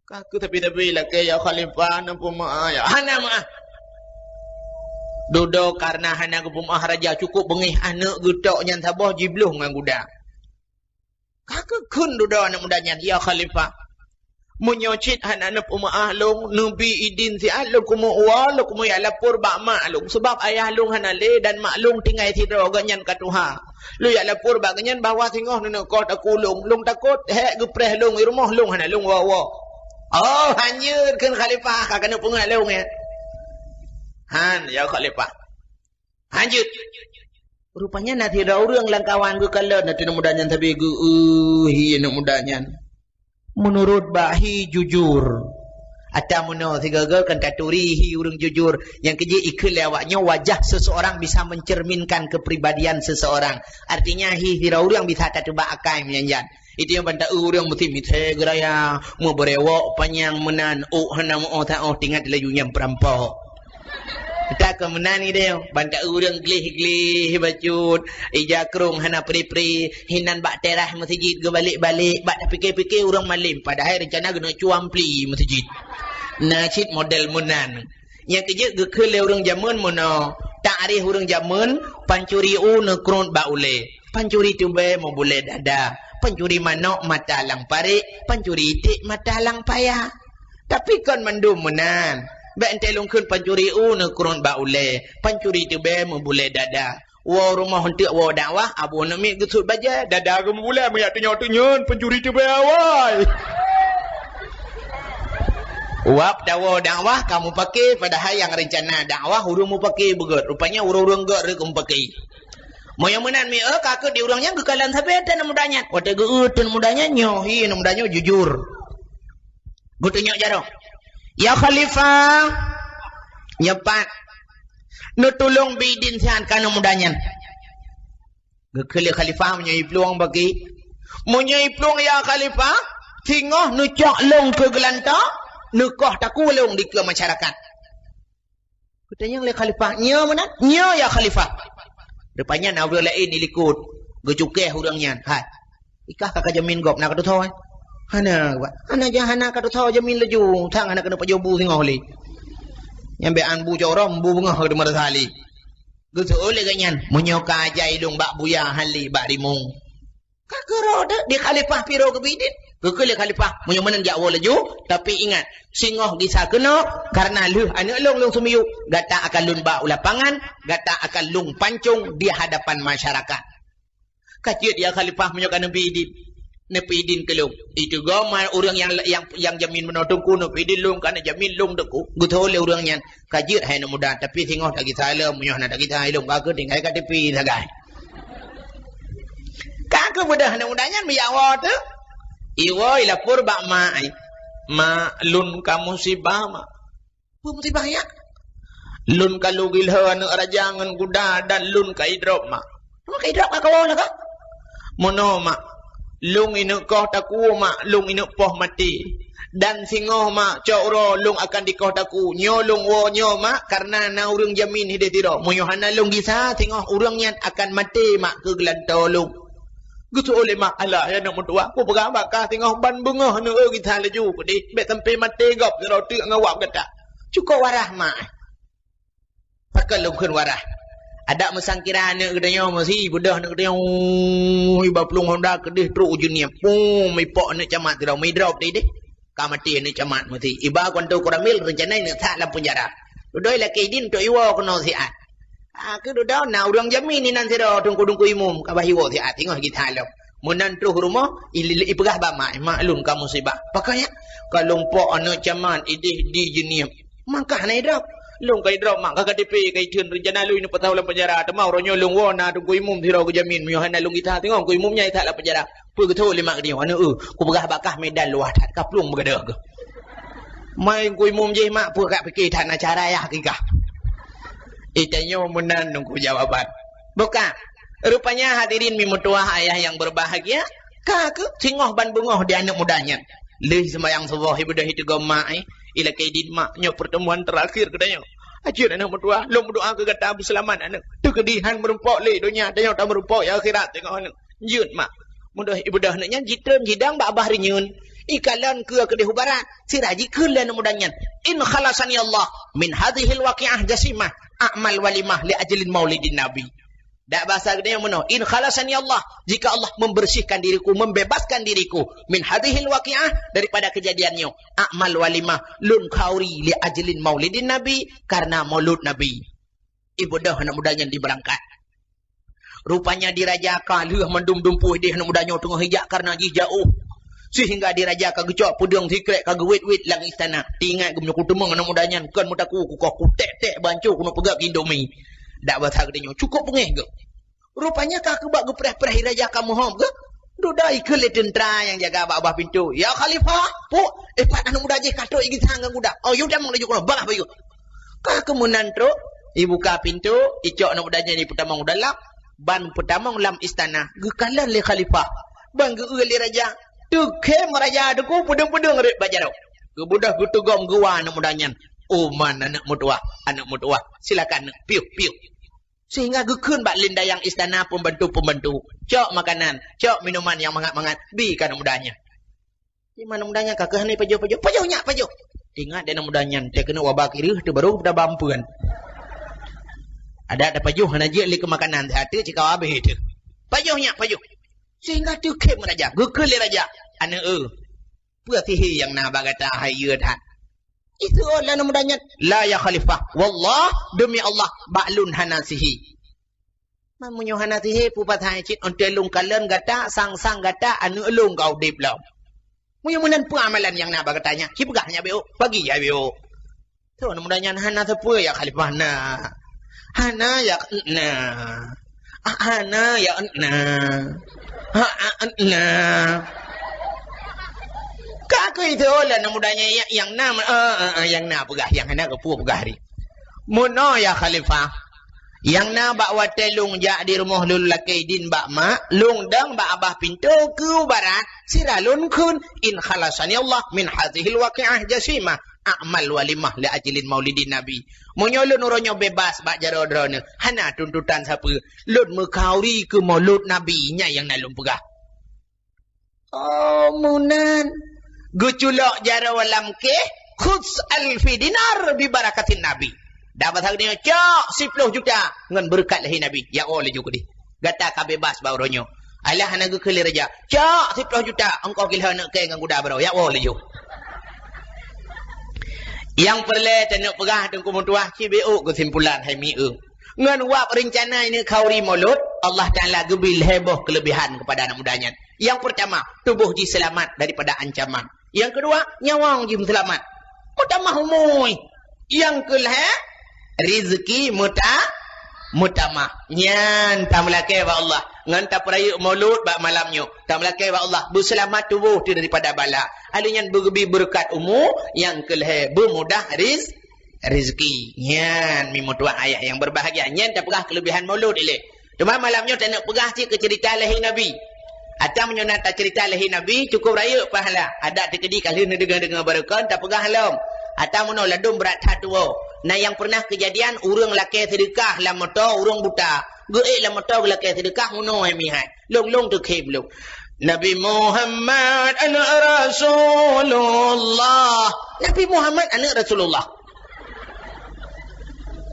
Ka keuh tapi-tapi lakée, "Ya khalifah, neupeumaáh, ya." "Hana maáh." Dudoe kareuna hana geupeumaáh raja, cukôp beungéh aneuëk geuh tok nyan saboh jibloh ngon guda. Ka keuh kheun dudoe aneuëk muda nyan, "Ya khalifah, meunyoe cit hana neupeumaáh lôn, neubi idin siat lôn keumeue woe, lôn keumeue jak lapor bak mak lôn, sabab ayah lôn hana lé dan mak lôn tinggai sidroe, gobnyan ka tuha. Lôn jak lapor bak gobnyan bahwa singoh neuneuk koh takue lôn. Lôn takot hék geupreh lôn, i rumoh lôn hana lôn woe-woe." "Oh, hanjeuet," kheun khalifah, "ka keuneuk peungeut lôn, ya." "Han, ya khalifah. Hanjeuet." Rupanya na sidroe ureuëng lam kawan geukalon ateueh aneuëk muda nyan sabe geu-, "Eh, hi aneuëk muda nyan. Meunurot bak hi jujur. Ata meunoe sigoe-goe kan taturi hi ureuëng jujur. Nyang keujeuet ikheun lé awak nyoe, wajah seseorang bisa mencerminkan kepribadian seseorang. Artinya hi sidroe ureuëng bisa tateuba akai meunyan. Itu nyang ban ta-eu ureuëng meusti misé geuraya, meubeurewok panyang meunan, ôk hana meu-oh ta-oh, tingat laju nyang peurampok. Takon meunan idéh, ban ta-eu ureuëng gleh-gleh bacut, ija krong hana pri-pri, hinan bak teras meuseujid geubalek-balek, bak tapike-pike ureuëng malem, padahai reuncana geuneuk cuang pli meuseujid. Na cit model meunan. Nyang keujeuet geukheun lé ureuëng jameun meunoe, takrif ureuëng jameun, pancuri u neukrot bak ulée, pancuri teubée meubulée dada, pancuri manok mata lam parék, pancuri iték mata lam paya. Tapi kon mandum meunan. Bék enté lôn kheun pancuri u neukrot bak ulée, pancuri teubée meubulée dada. Woe rumoh eunteuk woe dakwah, abu aneuk miet geusut bajée, dada geumeubulée meuyak teunyoe-teunyoe, pancuri teubée awai. Wab tawoe dakwah ka mupake, padahai nyang reuncana dakwah ureuëng mupake beugét. Rupanya ureuëng-ureuëng gét reuek mupake. Meunyoe meunan mi, eh, ka keuh di ureuëng nyan geukalon sabe teuh aneuk muda nyan. Watée geu-eu teuh aneuk muda nyan, nyoe hi aneuk muda nyoe jujur. Geutunyok jaroe. "Ya Khalifah," nyoe pat, "neutulông bie idin siat keu aneuk muda nyan." Geukheun lé Khalifah meunyoe iplueng bagi. "Meunyoe iplueng ya Khalifah, singoh neucok lông keu geulantoe, neukoh takue lông dikeue masyarakat." Geutanyong lé Khalifah, "Nyoe meunan?" "Nyoe ya Khalifah." Rupanya na ureuëng laén di likot, geucukéh ureuëng nyan. "Hai, ikah ka kajamin gob na katutho, eh?" "Hana, Pak." "Hana jah hana katutho jamin laju, sang hana keuneuk pajoh bu singoh lé." Nyang bék an bu cok rhom, bu beungoh ka teuma rasa lé. Geuseuôt lé geuh nyan, "Meunyoe ka jai lông bak buya hán lé bak rimueng." Ka keurôh teuh di Khalifah piro geubidin. Geukheun lé Khalifah, "Meunyoe meunan jak woe laju, tapi ingat, singoh gisa keunoe, kareuna lheueh aneuk lông lông seumiyueb, gata akan lôn ba u lapangan, gata akan lôn pancong di hadapan masyarakat." "Ka jeuet ya Khalifah, meunyoe ka neubidin, neubidin keu lông." Itu goe ma ureuëng nyang, nyang, nyang jamin meunoe teungku, "Neubidin lông, ka neujamin lông teungku." Geutho lé ureuëng nyan, "Ka jeuet hai aneuk muda, tapi singoh tagisa lom, meunyoe hana tagisa lom, ka keuh tinggai K T P sagai." Ka keuh beudôh aneuk muda nyan meuyak woe teuh. Iwoe ilapor bak mak, ai, "Mak, lôn ka musibah, Mak." "Peue musibah nyak?" "Lôn ka lheueh gilhô aneuk raja ngon guda dan lôn ka idrop, Mak." "Peue ka idrop ka kawoe lagak?" "Meunoe, Mak. Lông ineuk koh takue, Mak, lông ineuk poh maté. Dan singoh, Mak, cok uroe lông akan dikoh takue. Nyoe lông woe nyoe, Mak, kareuna na ureuëng jamin hideh sidroe. Meunyoe hana lông gisa, singoh ureuëng nyan akan maté, Mak, keu geulantoe lông." Geuseuôt lé mak, "Alah, ya aneuk meutuwah, kupeugah bak kah singoh ban beungoh aneuk eu gisa laju keudeh, bék sampai maté gob sidroe teuk ngon wab gata." "Cukôp warah, Mak." "Pakon lôn kheun warah? Adak meusangkira aneuk geutanyoe meusi, beudôh aneuk geutanyoe, iba plueng honda keudeh trok u Jeunieb. Pum, ipok aneuk camat sidroe, meudrop deh deh. Ka maté aneuk camat meusi. Iba keu hantu koramil, reuncana ineuk that lam peunjara. Dudoe ilakée idin untuk iwoe keunoe siat." Ka keuh dudoe na ureuëng jamin inan sidroe, teungku-teungku imum, ka bah iwoe siat, singoh gisa lom. Meunan troh rumoh, i-, i-, ipeugah bak mak, "Mak, lôn ka musibah." "Pakon nyak?" "Ka lôn pok aneuk camat ideh di Jeunieb. Mangkah hana idrop." "Lôn ka idrop, Mak, ka K T P ka itheun, reuncana lôn ineuk patau lam peunjara. Teuma uroe nyoe lôn woe na teungku imum sidroe geujamin, meunyoe hana lôn gisa singoh teungku imum nyan ithat lam peunjara." Peue geutho lé mak geutanyoe, "Aneuk eu, kupeugah bak kah medan luwah that, ka plueng beugadôh keuh." "Mai teungku imum jih, Mak, peue ka pike that na cara yah keu kah." Itanyoe meunan teungku jawaban. Buka. Rupanya hadirin mi meutuwah ayah nyang berbahagia, ka keuh singoh ban beungoh di aneuk muda nyan. Lheueh seumayang suboh, ibeudôh iteugom mak, eh, ilakée idin mak, "Nyoe pertemuan terakhir geutanyoe. Ka jeuet aneuk meutuwah, lôn meudoa keu gata beuseulamat aneuk. Teukeudi han meurumpok lé donya, tanyoe tameurumpok di akhirat singoh aneuk." Jeuet mak. Meudoh ibeudôh aneuk nyan jitreun jidong bak babah reunyeun. Ikalon keue keudeh u barat, sira jikheun lé aneuk muda nyan, "In khalasani Allah min hadzihil waqi'ah jasimah, a'mal walimah li ajlin maulidin Nabi." Dak basa geutanyoe meunoe, "In khalasani Allah, jika Allah membersihkan diriku, membebaskan diriku min hadzihil waqi'ah, daripada kejadian nyoe, a'mal walimah, lôn khauri li ajlin maulidin Nabi, karena maulud Nabi." Ibeudôh aneuk muda nyan dibeurangkat. Rupanya diraja ka lheueh mandum dumpeue ideh aneuk muda nyoe teungoh ijak kareuna jih jaôh. Sehingga diraja ka geucok peudeueng sikrek ka geuwét-wét lam istana. Teuingat geumeunyoe kuteumeung aneuk muda nyan kon meutakue kukoh kutek-tek banco keuneuk peugah keu Indomie. Dak basa geutanyoe cukôp beungéh geuh. Rupanya ka keubak geupreh-preh diraja ka meuhom geuh. Dudoe ikheun lé teuntra nyang jaga bak babah pintoe. "Ya Khalifah, puk, eh, pat aneuk muda jih ka trok igisan ngon guda." "Oh, yue tamong laju keunoe, bagaih bayeue." Ka keuh meunan trok, ibuka pintoe, icok aneuk muda nyan ipeutamong u dalam, ban peutamong lam istana, geukalon lé Khalifah, ban geu-eu lé raja. Teukhém raja teuku peudeueng-peudeueng rot bak jaroe. Geubeudôh geuteugom geuwa aneuk muda nyan. "Oh man aneuk meutuwah, aneuk meutuwah, silakan neuk, piôh, piôh." Sehingga geukheun bak lindayang istana pembantu-pembantu, "Cok makanan, cok minuman nyang mangat-mangat, bi keu aneuk muda nyan." Di mana muda nyan ka keuh hana pajoh-pajoh, "Pajoh nyak, pajoh!" Ingat deh aneuk muda nyan, teuh keuneuk waba kireuh teuh baru daba ampeuen. Adak tapajoh hana jeuet lé keu makanan, teuh cit ka habéh teuh. "Pajoh nyak, pajoh!" Sehingga teukhém raja, geukheun lé raja, "Aneuk eu, peue sihé nyang na bak gata hai yue that?" Itu lé aneuk muda nyan, "La ya Khalifah, wallah, demi Allah, bak lôn hana sihé." "Man meunyoe hana sihé, peue pasai cit, 'oh lheueh lôn kalon gata, sang-sang gata aneuk lôn ka udeb lom. Meunyoe meunan peue amalan nyang na bak gata nyan, ci peugah nyak beu, bagi nyak beu." Teuh aneuk muda nyan, "Hana sapeue ya Khalifah na. Hana ya na. Ah, hana ya na. Ha, ah, na." Ka keuh itu lé aneuk muda nyan, "Ya, nyang na, ah, ah, ah, nyang na peugah, nyang hana keupeue peugah ri." "Meunoe ya Khalifah, nyang na bak watée lôn jak di rumoh lôn lakée idin bak mak, lôn dong bak babah pintoe keu barat, sira lôn kheun, 'In khalasani Allah min hazihil waqi'ah jasimah, a'mal walimah li ajlin maulidin Nabi.' Meunyoe lôn uroe nyoe beubaih bak jaroe droeneuh, hana tuntutan sapeue, lôn meukhauri keu maulud Nabi, nyan nyang na lôn peugah." Oh, meunan. Geuculok jaroe lam keh, "Khudz alfi dinar bi barakatin Nabi." Dak basa geutanyoe, "Cok siploh juta ngon beureukat lahé Nabi." "Ya Allah, laju keudeh. Gata ka beubaih bak uroe nyoe." Alah hana geukheun lé raja, "Cok siploh juta, ongkoh kilheueh aneuk kée ngon guda baroe." "Ya Allah, laju." Nyang peureulée taneuk peugah teungku meutuwah, ci beu keusimpulan hai mi eu. Ngon wab reuncana ini khauri maulud, Allah Taala geubri lhée boh keuleubehan keupada aneuk muda nyan. Nyang peurtama, tuboh jih seulamat daripada ancaman. Nyang keudua, nyawöng jih meuseulamat. Meutamah umui. Nyang keulhée, rizeuki meuta-, meutamah. Nyan tameulakée bak Allah. Ngon tapeurayeuk maulud bak malam nyoe. Tameulakée bak Allah, beuseulamat tuboh teuh daripada bala. Ahli nyan beugeubri beureukat umu, nyang keulhée beumudah riz-, rezeki. Nyan, mi meutuwah ayah nyang berbahagia. Nyan tapeugah keuleubehan maulud ilée. Teuma malam nyoe taneuk peugah cit keu ceurita lahé Nabi. Atawa meunyoe na taceurita lahé Nabi, cukup rayeuk pahala. Adak teukeudi ka lheueh neudeungoe-deungoe barokon, tapeugah lom. Atawa meunyoe ladôm brat that tuwoe. Na nyang pernah keujadian, ureuëng lakée seudeukah lam moto ureuëng buta. Geuék lam moto geulakée seudeukah, meunoe hai mi hai. Lôn, lôn teukhém lôn. Nabi Muhammad aneuk Rasulullah. Nabi Muhammad aneuk Rasulullah.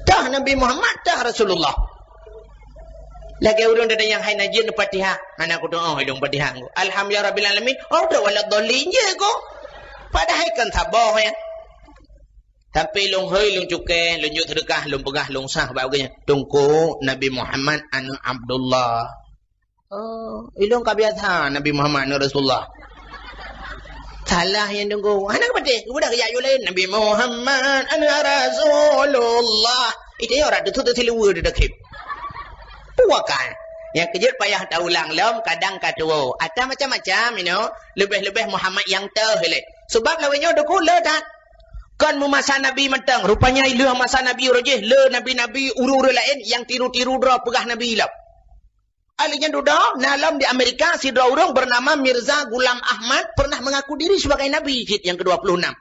Tah Nabi Muhammad, tah Rasulullah. Lagée ureuëng dada nyang hai na jeuet Fatihah, hana kutu'oh ilong Fatihah ngku. Alhamdulillah Rabbil Alamin, oh, dak wala dhalin je ko. Padahai kan saboh ya. Tapi lôn hôi, lôn cukée, lôn jok seudeukah, lôn peugah, lôn sah bak geuhnyan. Teungku, Nabi Muhammad aneuk Abdullah. Oh, ilong ka biasa Nabi Muhammad aneuk Rasulullah. Salah nyan teungku. Hana keupatéh, udah keuyak yue laén. Nabi Muhammad aneuk Rasulullah. Itu ya orang tu tu siluwe tu dakip. Puakan. Nyang keujeuet payah taulang lom, kadang ka tuwoe. Ata macam-macam, you know. Leubeh-leubeh Muhammad nyang teuh lé. Sebab lawét nyoe teungku le that. Kon meumasa Nabi mantong. Rupanya ileuh masa Nabi uroe jih, le nabi-nabi ureuëng-ureuëng laén nyang tiru-tiru droe peugah Nabi lom. Ahli nyan dudoe, na lom di Amerika, sidroe ureuëng bernama Mirza Ghulam Ahmad pernah mengaku diri sebagai nabi cit nyang kedua puluh enam.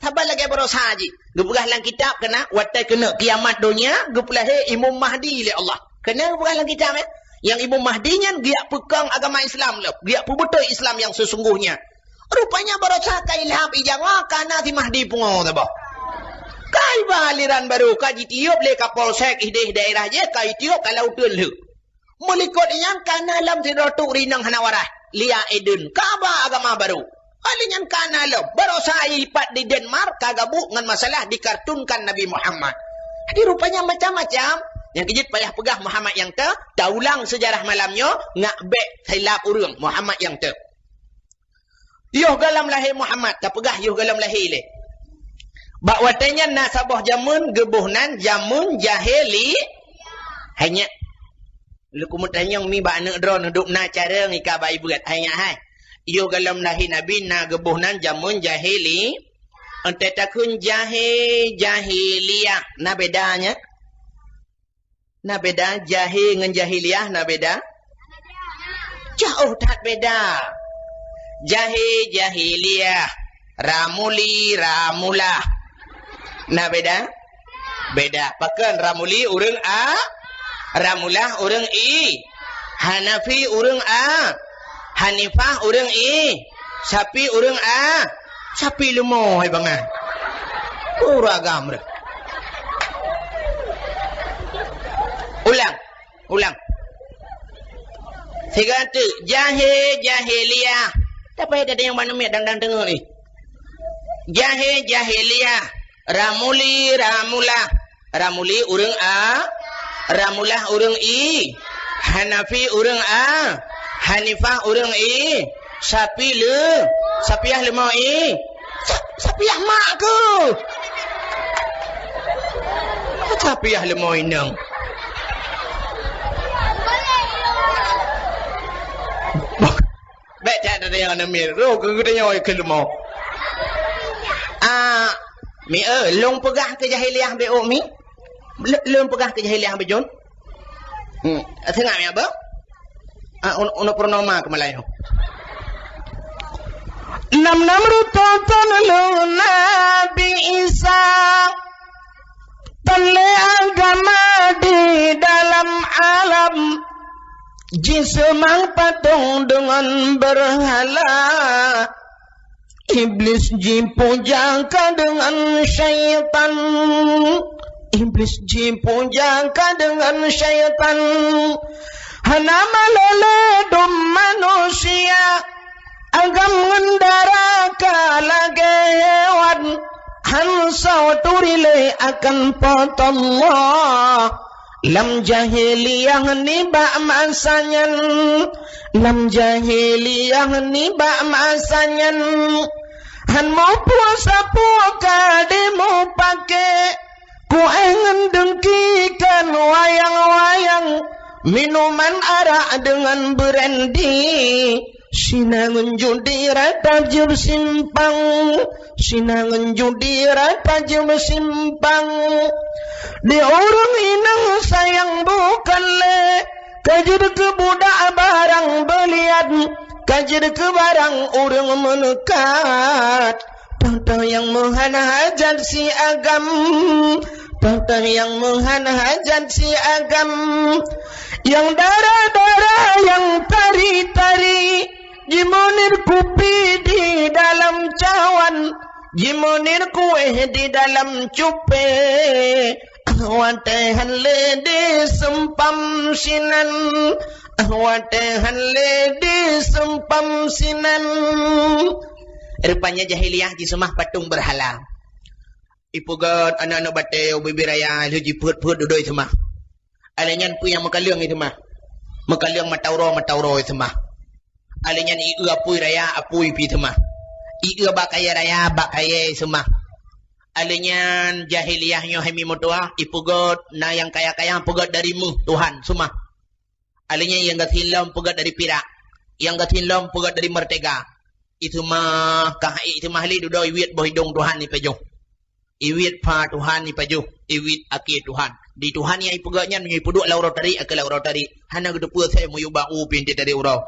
Saban lagée baroesa jih. Geupeugah lam kitab keunan, watée keuneuk kiamat donya, geupeulahé Imam Mahdi lé Allah. Keunan geupeugah lam kitab, eh. Nyang Imam Mahdi nyan geujak peukong agama Islam lom, geujak peubeutôi Islam nyang sesungguhnya. Rupanya baroesa ka ilham ijawa ka na si Mahdi pungo saboh. Ka iba aliran baru, ka jitiup lé Kapolsek idéh daerah jih, ka itiup ka lam uteuen lheueh. Meulikot nyan ka na lom sidroe tu rinong hana waras, Lia Eden, ka ba agama baru. Ahli nyan ka na lom, baroesa ipat di Denmark ka gabuk ngon masalah dikartunkan Nabi Muhammad. Jadi rupanya macam-macam. Nyang keujeuet payah peugah Muhammad nyang teuh, taulang seujarah malam nyoe, ngak bék silap ureuëng Muhammad nyang teuh. Yoh gohlom lahé Muhammad, tapeugah yoh gohlom lahé lé. Bak watée nyan na saboh jameun geuboh nan jameun jahili-, hanya Lôn keumeutanyong mi bak aneuk droeneuh dum na carông ika bak ibuet. Hai nyak hai. Yoh gohlom lahé Nabi na geuboh nan jameun jahili. Enteuk takheun jahé, jahiliyah. Na beda nyan? Na beda jahé ngon jahiliyah, na beda? Jauh that beda. Jahé, jahiliyah. Ramuli, ramulah. Na beda? Beda. Pakon Ramuli ureueng A, Ramulah ureueng I, Hanafi ureueng A, Hanifah ureueng I, Syafi ureueng A, Syafi leumo hai bangai. Uragam deh. Ulang. Ulang. Sigoe teuk, jahé, jahiliyah. Tapi ada yang mana miet dang-dang deungoe ni. Jahé, jahiliyah. Ramuli, ramulah. Ramuli ureueng A. Ramulah ureueng I. Hanafi ureueng A. Hanifah ureueng I. Sapi le, Sapiah leumo i. Sa-, Sapiah mak keuh. Sapiah leumo inong. Bèk that teudeungoe neumir. Roh keu geutanyoe keu leumo. Ah, mi, eh, lôn peugah keu jahiliyah beuôt mi. L-, lôn peugah keu jahiliyah beujeuet. Hmm, seungab ya, Bang? Ah, un-, uneuk purnama keu Malayu. Nam-nam rutoton lôn Nabi Isa, tan lé agama di dalam alam, jiseumang patong deungon beurhala. Iblis jipuja ka deungon syaitan. Iblis jipuja ka deungon syaitan. Hana malée lé dum manusia. Agam ngon dara ka lagée hewan. Han soe turi lé akan Po teu Allah. Lam jahiliyah nibak masa nyan, lam jahiliyah nibak masa nyan, han muphom sapeue ka dimupake, kuéh ngon deungki kon wayang-wayang, minuman arak deungon brandy. Sina ngon judi rata jeuet simpang, sina ngon judi rata jeuet simpang. Di ureueng inong sayang bukon lé, ka jeuet keu budak barang beuliat, ka jeuet keu barang ureueng meuneukat. Toh-toh nyang meuhan hajat si agam, toh-toh nyang meuhan hajat si agam. Nyang dara-dara, nyang tari-tari, jimunir kupi di dalam cawan, jimunir kuéh di dalam cupée. Ah watée han lé diseumpam sinan, ah watée han lé diseumpam sinan. Rupanya jahiliyah jiseumah patong beurhala. Ipeugét aneuk-aneuk batée ubit-ubit raya lheueh jipeuet-peuet dudoe seumah. Alèh nyan peue nyang meukaleueng i seumah. Meukaleueng mata uroe, mata uroe i seumah. Alèh nyan i eu apui raya, apui pi seumah. I eu bak kayèe raya, bak kayèe i seumah. Alèh nyan jahiliyah nyoe hai mi meutuwah, ipeugét na nyang kaya-kaya peugét dari méuh Tuhan seumah. Alèh nyan nyang gasien lom peugét dari pirak, nyang gasien lom peugét dari meurtega. I seumah, ka i seumah lé dudoe iwiet boh idong Tuhan ipajoh. Iwiet pha Tuhan ipajoh, iwiet akhé Tuhan. Di Tuhan nyang ipeugét nyan meunyoe ipeuduek lam uroe tarék, akhé lam uroe tarék. Hana geuteupeue asai meuyue bak u pintoe tarék uroe.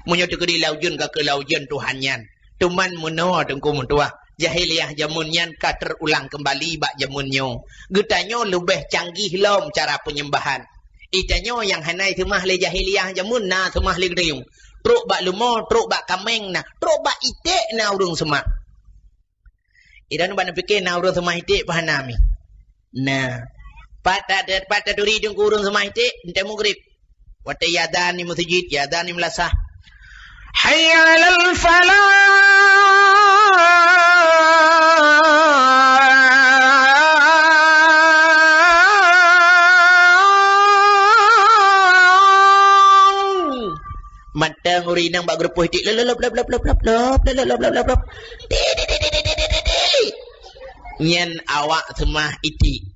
Meunyoe teukeudi lam ujeuen, ka keu lam ujeuen Tuhan nyan. Teuma meunoe teungku meutuwah, jahiliyah jameun nyan ka teurulang keumbali bak jameun nyoe. Geutanyoe leubeh canggih lom cara peunyembahan. Geutanyoe nyang hana iseumah lé jahiliyah jameun na seumah lé geutanyoe. Trok bak leumo, trok bak kaméng na, trok bak iték na ureueng seumah. Idan ban pike na ureueng seumah iték paih na mi. Nah. Pat ta-, pat taturi teungku ureueng seumah iték, enteuk mugrib. Watèe iazan di meuseujid, iazan di meulasah. Hayya 'alal falah. Mantong ureueng inong bak geurupoh iték, lop, lop, lop. Ti, ti, ti. Nyan awak seumah iték.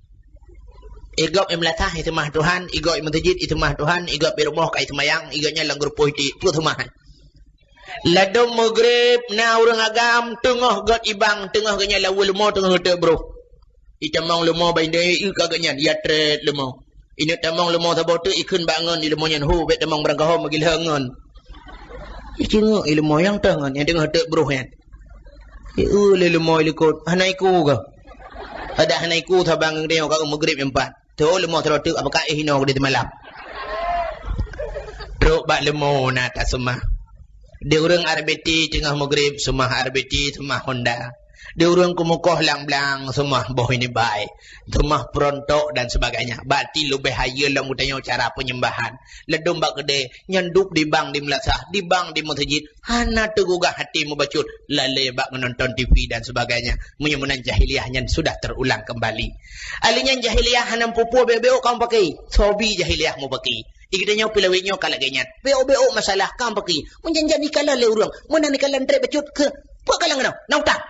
Igop i meulasah iseumah Tuhan, igop i meuseujid iseumah Tuhan, igop i rumoh ka iseumayang, igop nyan lam geureupoh iték, peue seumah. Ladom meugrib na ureuëng agam teungoh gét ibang, teungoh gét nyan lawoe leumo teungoh geuteuk broh. Itamong leumo bandée ié ka gét nyan, ya trét leumo. Ineuk tamong leumo saboh teuk ikheun bak ngon di leumo nyan, "Ho, bék tamong beurangkaho meugilhong ngon." Icingeuk i leumo nyang teuh ngon, nyang teungoh teuk broh nyan. Ieu lé leumo likot, hana iku kah? Adak hana iku saban ngon geutanyoe ka meugrib nyang pat. Tho leumo sidroe teuk, apakah éh inoe di teumalam. Trok bak leumo na taseumah. Di ureuëng R B T teungoh meugrib seumah R B T, seumah Honda. Di ureuëng keumukoh lam blang seumah boh ini bai, seumah perontok dan sebagainya. Berarti leubeh hayeu lom geutanyoe cara penyembahan. Ladom bak keudée nyan duek di bang di meulasah, di bang di meuseujid, hana teugugah até mubacut, lalée bak nonton T V dan sebagainya. Meunyoe meunan jahiliyah nyan sudah terulang kembali. Ahli nyan jahiliyah hana meupeue-peue, bék-bék kamoe pakai. Hobi jahiliyah mupaki. Di geutanyoe pih lawét nyoe ka lagée nyan. Bék-bék masalah kamoe pakai. Meujanji nikala lé ureuëng, meunan nikala trép bacut keu peue kalang keunoe? Na utang.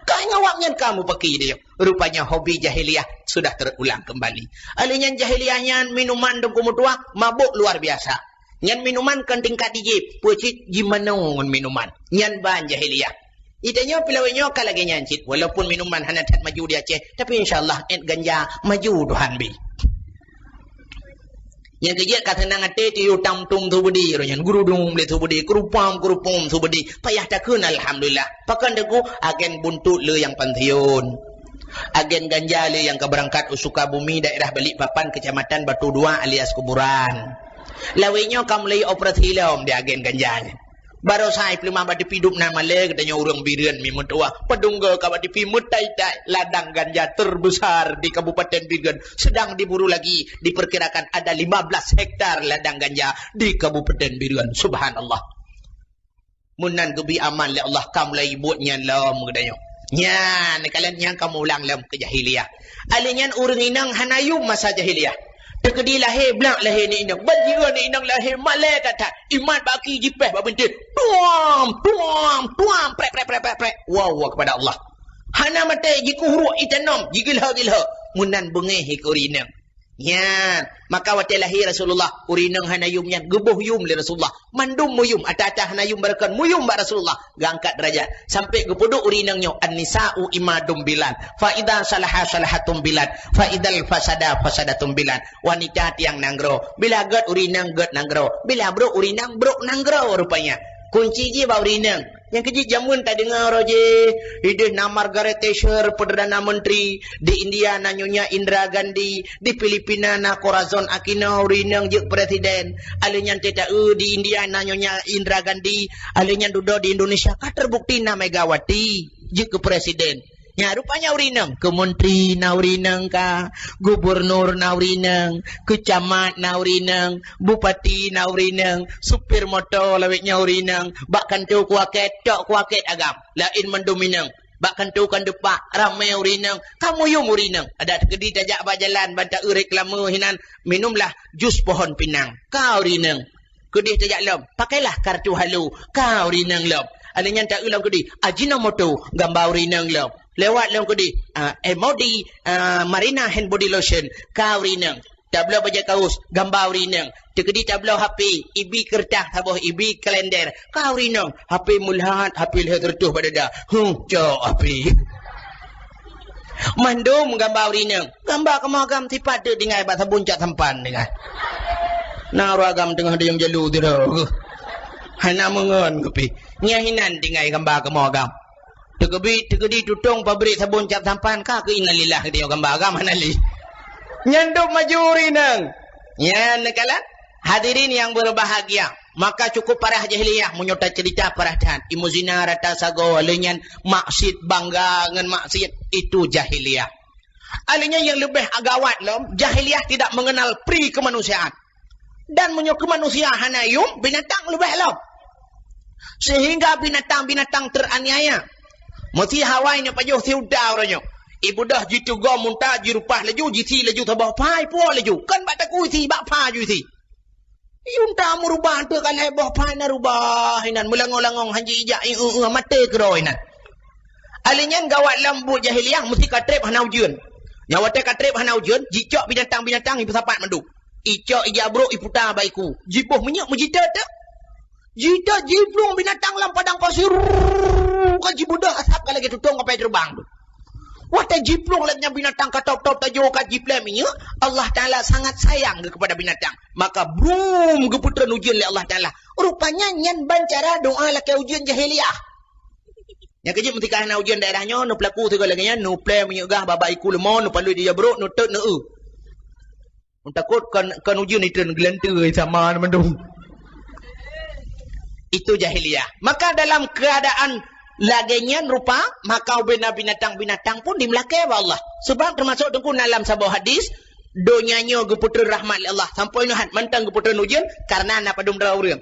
Ka ngon awak nyan kamoe pakai di nyoe. Rupanya hobi jahiliyah sudah terulang kembali. Ahli nyan jahiliyah nyan minuman dong keumutuah mabuk luar biasa. Nyan minuman kon tingkat dijép, peue cit jimanoe ngon minuman. Nyan ban jahiliyah. Di geutanyoe pih lawét nyoe ka lagée nyan cit, walaupun minuman hana that maju di Aceh, tapi insya Allah ét ganja maju Tuhan bi. Nyang keujeuet ka seunang até tiyuh tam tum su beudé roh nyan, geurudum lé su beudé, keurupam keurupum su beudé, payah takheun alhamdulillah. Pakon teungku agen buntot le nyang pensiun. Agen ganja le nyang ka beurangkat u Sukabumi, daerah Balikpapan, Kecamatan Batu Dua alias Kuburan. Lawét nyoe ka mulai operasi lom di agen ganja nyan. Barosa ipeuleumah bak tepi dum na malée geutanyoe ureuëng Bireuen mi meutuah. Padum goe ka bak tepi meutai-tai ladang ganja terbesar di Kabupaten Bireuen sedang diburu lagi. Diperkirakan ada lima belas hektar ladang ganja di Kabupaten Bireuen. Subhanallah. Meunan geubi aman lé Allah ka mulai buet nyan lom geutanyoe. Nyan, kalian nyang ka meulang lom keu jahiliyah. Ahli nyan ureuëng inong hana yum masa jahiliyah. Teukeudi lahé, blak lahé ni inong. Ban jiôh ni inong lahé, malée that-that. Imat bak aki jipéh bak bintéh. Tuam, tuam, tuam, prek, prek, prek, prek, prek. Wow, wow kepada Allah. Hana maté, jikuh ruek itanom, jigilho-gilho. Meunan beungéh ikeu ureuëng inong. Nyan, maka watée lahé Rasulullah, ureuëng inong hana yum nyan, geuboh yum lé Rasulullah. Mandum meuyum, ata-ata hana yum barakon, meuyum bak Rasulullah, geuangkat derajat. Sampai geupeuduek ureuëng inong nyoe, "An-nisa'u imadum bilad, fa idza salaha salahatum bilad, fa idzal fasada fasadatum bilad." Wanita tiang nanggroe, bila gét ureuëng inong gét nanggroe, bila brok ureuëng inong brok nanggroe rupanya. Kunci jih bak ureuëng inong. Nyang keujeuet jameun tadeungoe roh jih, ideh na Margaret Thatcher, Perdana Menteri, di India na Nyonya Indira Gandhi, di Filipina na Corazon Aquino, ureuëng inong jeuet presiden. Ahli nyan teuta-eu di India na Nyonya Indira Gandhi, ahli nyan dudoe di Indonesia ka terbukti na Megawati jeuet keu presiden. Nyan rupanya ureuëng inong, keu menteri na ureuëng inong ka, gubernur na ureuëng inong, keu camat na ureuëng inong, bupati na ureuëng inong, supir moto lawét nyan ureuëng inong, bak kantô kuakét, tok kuakét agam, laén mandum inong. Bak kantô kan deupak, ramé ureuëng inong, ka meuyum ureuëng inong. Adak teukeudi tajak bak jalan, ban ta-eu reklame hinan, minumlah jus pohon pinang. Ka ureuëng inong. Keudeh tajak lom, pakailah kartu halo, ka ureuëng inong lom. Ahli nyan ta-eu lom keudeh, Ajinomoto, gamba ureuëng inong lom. Lewat lom keudeh, ah, Emodi, ah, Marina Hand Body Lotion, ka ureuëng inong. Tabloe bajée kaos, gamba ureuëng inong. Teukeudi tabloe H P, ibi keureutah saboh, ibi kalender. Ka ureuëng inong, H P meulhat, H P lhée seureutôh bak dada. Huh, cok H P. Mandum gamba ureuëng inong. Gamba kamoe agam sipat teuk tinggai bak sabon cap sampan tinggai. Na ureuëng agam teungoh dayong jalu sidroe. Hana meungon kupi. Nyan hinan tinggai gamba kamoe agam. Teukeudi, teukeudi tutong pabrik sabon cap sampan ka keu innalillah geutanyoe gamba agam hana lé. Nyan dum maju ureuëng inong. Nyan neukalon. Hadirin yang berbahagia, maka cukup parah jahiliyah meunyoe taceurita parah that. Imum zina rata sagoe, lheueh nyan maksiet bangga ngon maksiet, itu jahiliyah. Ahli nyan nyang leubeh gawat lom, jahiliyah tidak mengenal pri kemanusiaan. Dan meunyoe keu manusia hana yum, binatang leubeh lom. Sehingga binatang-binatang teraniaya. Meusi hawai nyoe pajoh si unta uroe nyoe. Ibudoh jiteugoe unta, jirupah laju, jisi laju saboh pha, ipuwoe laju. Kon bak takue isi, bak pha ju isi. Unta meurubah teuk kalai boh pha na rubah inan, meulangong-langong han ji ijak, i, e, e, maté keudroe inan. Ahli nyan gawat lom buet jahiliyah, meusi ka treb hana ujeuen. Nyang watée ka treb hana ujeuen, jicok binatang-binatang ipeusapat mandum. Icok ija brok iputa bak iku. Jiboh minyeuk meujiteuk-teuk. Jiteuk jiplueng binatang lam padang pasir. Ka jibeudôh asab ka lagée tutong kapai teubang tu. Watée jiplueng lagée nyan binatang ka top-top tajo ka jiplém minyeuk, Allah Taala sangat sayang geuh kepada binatang. Maka brum geupeutreun ujeuen lé Allah Taala. Rupanya nyan ban cara doa lakée ujeuen jahiliyah. Nyang keujeuet meutika hana ujeuen daerah nyoe, neupeulaku sigoe lagée nyan, neuplém minyeuk gah bak iku leumô, neupalui di jabrok, neutot, neueu. Takot kon, kon ujeuen itreun geulanteue sama mandum. Itu jahiliyah. Maka dalam keadaan lagée nyan rupa, maka ubena binatang-binatang pun dimeulakée bak Allah. Sebab teumasok teungku na lam saboh hadis, donya nyoe geupeutreun rahmat lé Allah. Sampoe nyoe hat mantong geupeutreun ujeuen karena na padum droe ureuëng.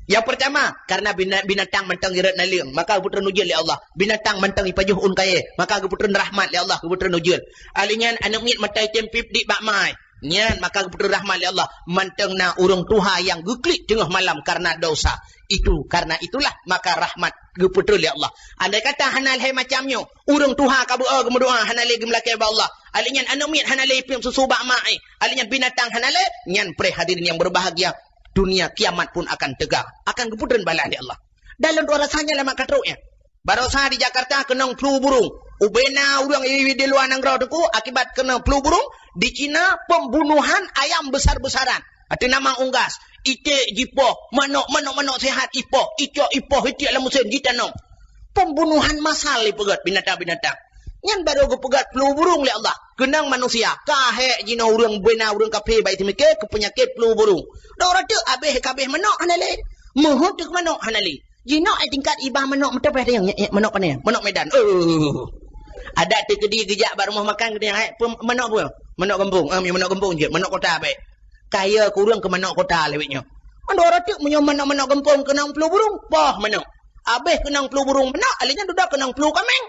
Yang pertama, karena bina-, binatang mantong irot naleueng, maka geupeutreun ujeuen lé Allah. Binatang mantong ipajoh ôn kayée, maka geupeutreun rahmat lé Allah, geupeutreun ujeuen. Ahli nyan aneuk miet mata item pip dik bak mai. Nyan maka geupeutreun rahmat lé Allah. Mantong na ureuëng tuha nyang geuklik teungoh malam karena dosa. Itu, karena itulah maka rahmat geupeutreun lé Allah. Andai kata hana lhée macam nyoe, ureuëng tuha ka beu-o geumeudoa hana lé geumeulakée bak Allah. Ahli nyan aneuk miet hana lé ipiep susu bak mai. Ahli nyan binatang hana lé, nyan preh hadirin yang berbahagia. Dunia kiamat pun akan tegak, akan geupeutreun balaih lé Allah. Dan lôn tuan rasa nyan lama ka trok nyan. Barosa di Jakarta keunong flu burung. Ubena ureuëng i-, di luwa nanggroe teungku akibat keunong flu burung, di Cina pembunuhan ayam besar-besaran. Ateueh nama unggas, iték jipoh, manok, manok-manok sehat ipoh, icok ipoh, itiek lam meusén jitanom. Pembunuhan massal ipeugét binatang-binatang. Nyan barô geupeugét flu burung lé Allah. Keunong manusia, ka hék jinoe ureuëng bena ureuëng kafé bak iseumike keu peunyakét flu burung. Dok rateuk abéh kabéh manok hana lé. Meuheuet teuk manok hana lé. Jinoe ai tingkat ibah manok meuteupeh tanyong, nyek, nyek, manok pane? Manok Medan. Oh. Adak teukeudi geujak bak rumoh makan geutanyoe, "Hai, peue, manok peue?" "Manok gampông." "Ah, mi manok gampông jeuet, manok kota bèk." Kaya kureueng keu manok kota lewat nyoe. Mandua rateuk meunyoe manok-manok gampông keunong flu burung, poh manok. Abéh keunong flu burung manok, alèh nyan dudoe keunong flu kaméng.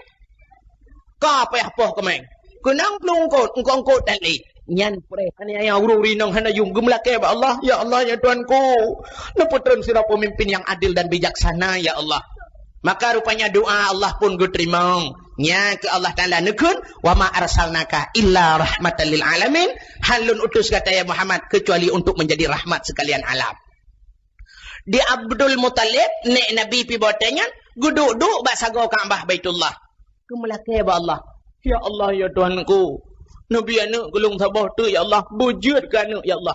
Ka payah poh kaméng. Keunong flu eungkôt, eungkôt-eungkôt that lé. Nyan preh aniaya ureueng rinong hana jeuem geumeulakèe bak Allah, "Ya Allah, ya Tuhanku, neupeutreun sidroe peumimpin nyang adil dan bijaksana, ya Allah." Maka rupanya doa Allah pun geuteurimong. Nya keu Allah Taala neukheun, "Wa ma arsalnaka illa rahmatan lil alamin." Han lôn utus gata, ya Muhammad, kecuali untuk menjadi rahmat sekalian alam. Di Abdul Muthalib, nèk Nabi pih watèe nyan, geuduek-duek bak sagoe Ka'bah Baitullah. Geumeulakèe bak Allah, "Ya Allah, ya Tuhanku, neubi aneuk keu lôn saboh teuk, ya Allah, beujeuet keu aneuk, ya Allah."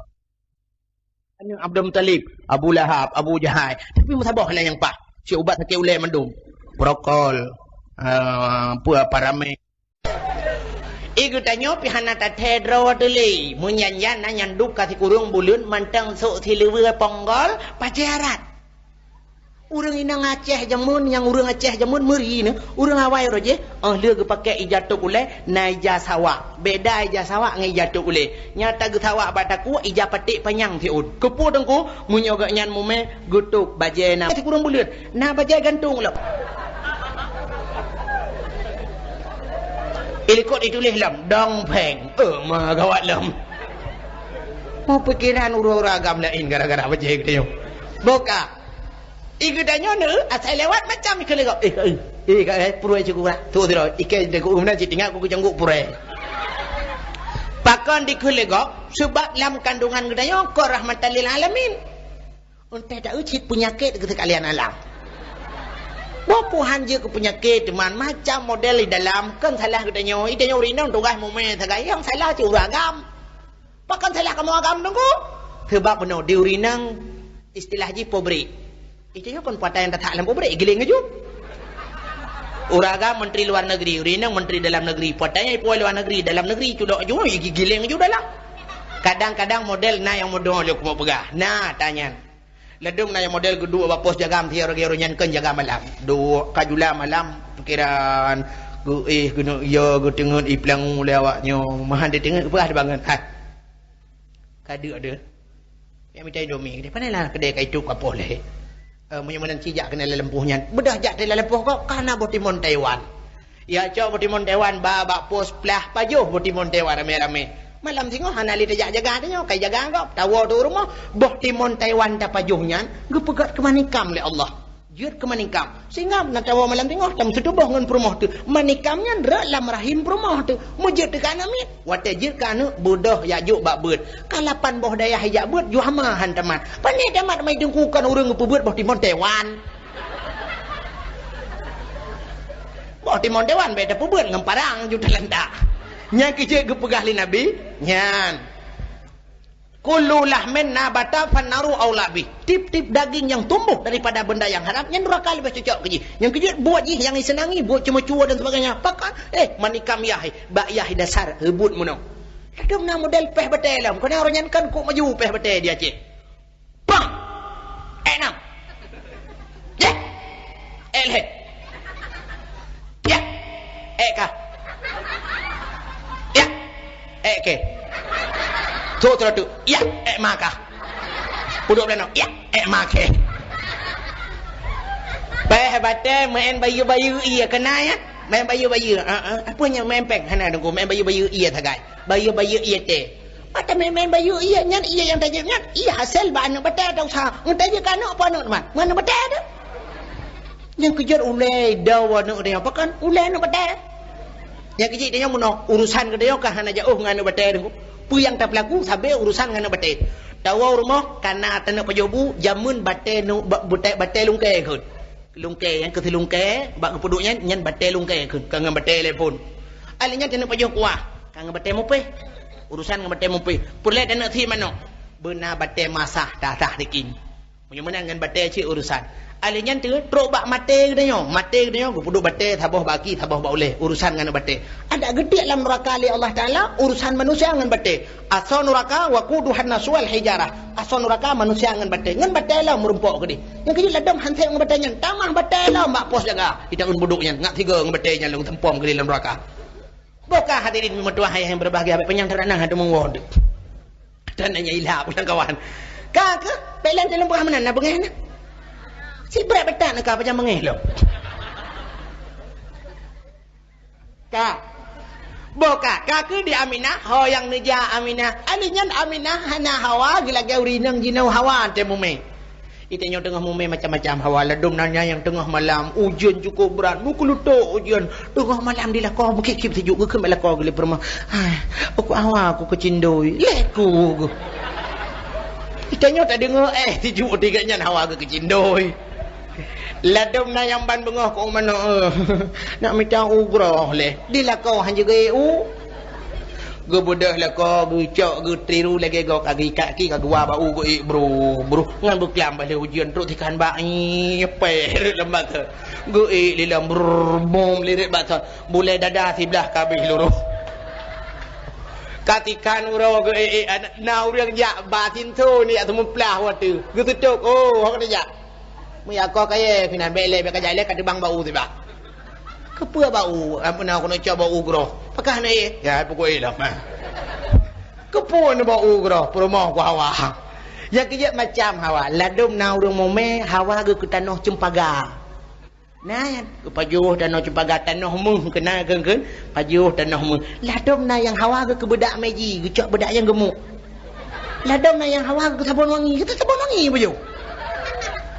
Aneuk Abdul Muthalib, Abu Lahab, Abu Jahal, tapi meusaboh hana nyang paih. Cit ubat sakét ulèe mandum. Prokol, ah, peue, Paramed. Eh, geutanyoe pih hana tathèe droe teuh lé. Meunyan-nyan na nyang duek ka sikureueng buleuen mantong sôk siluweue ponggol pacé arat. Ureueng inong Aceh jameun, nyang ureueng Aceh jameun meuri nyoe, ureueng awai roh jih, 'oh lheueh geupakèk ija tôb ulèe, na ija sawak. Beda ija sawak ngon ija tôb ulèe. Nyang tageusawak bak takue, ija paték panyang siôn. Keu peue Teungku? Meunyoe gobnyan mumè, geutôb bajèe na sikureueng buleuen. Na bajèe gantông lom. Ilikot ituléh lom, Dong Pheng. Eh, ma gawat lom. Mau pikiran ureueng-ureueng agam laén gara-gara bajèe geutanyoe. Boh ka. I geutanyoe neu, asai lewat macam ikheun lé gob. Eh, eh, eh, ka, eh, purée cukôp lah. Tu sidroe, ikei deuh ku na cit ingat ku keucanggok purée. Pakon dikheun lé gob? Sebab lam kandungan geutanyoe kon rahmatan lil alamin. Untèe ta-eu cit peunyakét keu sekalian alam. Boh puhan jeuet keu peunyakét, teuma macam model di dalam, kon salah geutanyoe. Geutanyoe ureueng inong tugaih mumè sagai, nyang salah cit ureueng agam. Pakon salah kamoe agam Teungku? Sebab bunoe di ureueng inong istilah jih pabrik. Geutanyoe kon peue ata nyang tatak lam pabrik, giléng laju. Ureueng agam menteri luar negeri, ureueng inong menteri dalam negeri. Peue ata nyang ipuwoe luar negeri, dalam negeri cudok laju, gi-, giléng laju dalam. Kadang-kadang model na nyang meudoe lé kupeugah. Na, tanyan. Ladôm na nyang model geuduek bak pos jaga meusiroe-giroe nyan kon jaga malam. Duek ka jula malam, pikiran geuéh, geuneuk yo, geuteungeut, ipeulangu lé awak nyoe. Meuhan diteungeut, peugah dibangon. Hai. Ka deuk deuh. Nyang mita Indomie, di pane lah keudè ka itôb ka poh lé. Eh, meunyoe meunan ci jak keunan lam lampôh nyan. Beudôh jak lam lampôh gob, ka na boh timon Taiwan. Ya, cok boh timon Taiwan ba bak pos plah pajoh boh timon Taiwan ramé-ramé. Malam singoh hana lé tajak jaga tanyoe, kai jaga gob, tawoe teuh u rumoh, boh timon Taiwan tapajoh nyan geupeugét keumanikam lé Allah. Jeuet keu manikam. Sehingga na tawoe malam singoh, tam seutuboh ngon peurumoh teuh. Manikam nyan rot lam rahim peurumoh teuh. Meujeuet teuh keu aneuk miet. Watée jeuet keu aneuk, beudôh jak jok bak beuet. Ka lapan boh dayah ijak beuet, juhama han tamat. Pane tamat mai teungku kon ureuëng geupeubeuet boh timon Taiwan. Boh timon Taiwan bèk tapeubeuet ngon parang ju talantak. Nyang keuh jeuet geupeugah lé Nabi, nyan. Kullu lahmin nabata fannaru aula bih. Tiep-tiep daging nyang tumboh daripada benda nyang haram, nyan nuraka leubeh cocok keu jih. Nyang keuh jeuet buet jih nyang iseunangi, buet ceumeucue dan sebagainya. Pakon, eh, manikam yah, eh, bak yah dasar reubot meunoe. Ladôm na model péh batée lom, keunan uroe nyan kan kok maju péh batée di Aceh. Pang! Eh, nam! Yeh! Eh, lhèe! Yeh! Eh, ka! Yeh! Eh, ke! Trôk, trôk, trôk! Yeh! Eh, ma ka! Peuduek blah noe! Yeh! Eh, ma ke! Péh batée meu'en bayeue-bayeue ié keunan, ya? Meu'en bayeue-bayeue. Ah, ah. Apa nyang meu'en péng? Hana, Teungku. Meu'en bayeue-bayeue ié sagai. Bayeue-bayeue ié teh. Mata meu'en-meu'en bayeue ié nyan, ié nyang tajeuet nyan, ié hasé bak aneuk batée tausaha. Ngon tajeuet keu aneuk apa aneuk teuma? Ngon aneuk batée teuh. Nyang keuh jeuet ulée idau aneuk teuh nyan, pakon ulée aneuk batée. Nyang keuh jeuet tanyoe meunoe, urusan geutanyoe ka hana jauh ngon aneuk batée teuh. Peue nyang tapeulaku sabe urusan ngon aneuk batée. Tawoe u rumoh, kana taneuk pajoh bu, jameun batée nu-, ba-, batée, batée lungkée kheun. Lungkée, nyang keuh si lungkée, bak geupeuduek nyan, nyan batée lungkée kheun, ka ngon batée lé phon. Alèh nyan taneuk pajoh kuah, ka ngon batée mupéh. Urusan ngon batée mupéh. Peureulée taneuk si manok, beuna batée masah, tasah dikini. Meunyoe meunan ngon batée cit urusan. Alèh nyan teuh, trok bak maté geutanyoe. Maté geutanyoe, geupeuduek batée, saboh bak aki, saboh bak ulée. Urusan ngon batée. Adak geutiek lam nuraka lé Allah Taala, urusan manusia ngon batée. Asoe nuraka, waquduhan nasu wal hijarah. Asoe nuraka manusia ngon batée. Ngon batée lom meurumpok keudeh. Nyang keuh jeuet ladôm hansét ngon batée nyan. Tamah batée lom bak pos jaga. Ita ngon budok nyan. Ngat tiga ngon batée nyan lôn seumpom keudeh lam nuraka. Boh ka hadirin meutuah ayah nyang berbahagia, bék panyang teurang hana meuwoe deuh. Dan nanya ilap ulang kawan. Ka keuh, bék lom dalam peugah meunan, na beungéh na. Si brat beuthat na ka pajan beungéh lom. Ka. Boh ka, ka keuh di Aminah, ho nyang neuja Aminah. Alèh nyan Aminah hana hawa, geulagée ureueng inong jinoe hawa teuh mumé. Di tanyoe teungoh mumé macam-macam hawa, ladôm na nyang teungoh malam, ujeuen cukôp brat, meukeulutôk ujeuen. Teungoh malam di lakoe, meukip-kip sijuek, geukheun bak lakoe geuh lé peurumoh. Hai, aku hawa, aku keucindoi. Lé ku geuh. Di tanyoe tadeungoe, eh, sijuek tinggai nyan hawa geuh keucindoi. Ladôm na nyang ban beungoh keu manok, eh. Nak mita ugroe lé. Di lakoe hanjeuet geuék u. Geubeudôh lakoe, geucok, geutiriru lagée goe ka geuikat ki ka geuwa bak u geuék bru, bru. Ngon beuklam bah lé ujeuen trok tikan bak i, péh rot lam batot. Geuék lé lom brrr, bom lirit batot. Bulée dada siblah ka abéh luroh. Ka tikan uroe geuék-ék, na ureueng jak ba sinto ni jak seumeuplah watée. Geututôp, oh, hok neujak. Meujakoe kayée keunan, bék lé, bék kajak lé, ka teubang bak u siblah. Keupeue bak u, ampôn, aku neuk cok bak u groe. Pakah na éh? Ya, pukul éh lom, ha. Keupeue neuk bak u groe, peurumoh ku hawa. Nyang keuh jeuet macam hawa. Ladôm na ureueng mumé, hawa geuh keu tanoh ceumpaga. Na nyan, geupajoh tanoh ceumpaga, tanoh méuh keunan kheun-kheun, pajoh tanoh méuh. Ladôm na nyang hawa geuh keu beudak meji, geucok beudak nyang geumuk. Ladôm na nyang hawa geuh keu sabon wangi, geuh sabon wangi pajoh.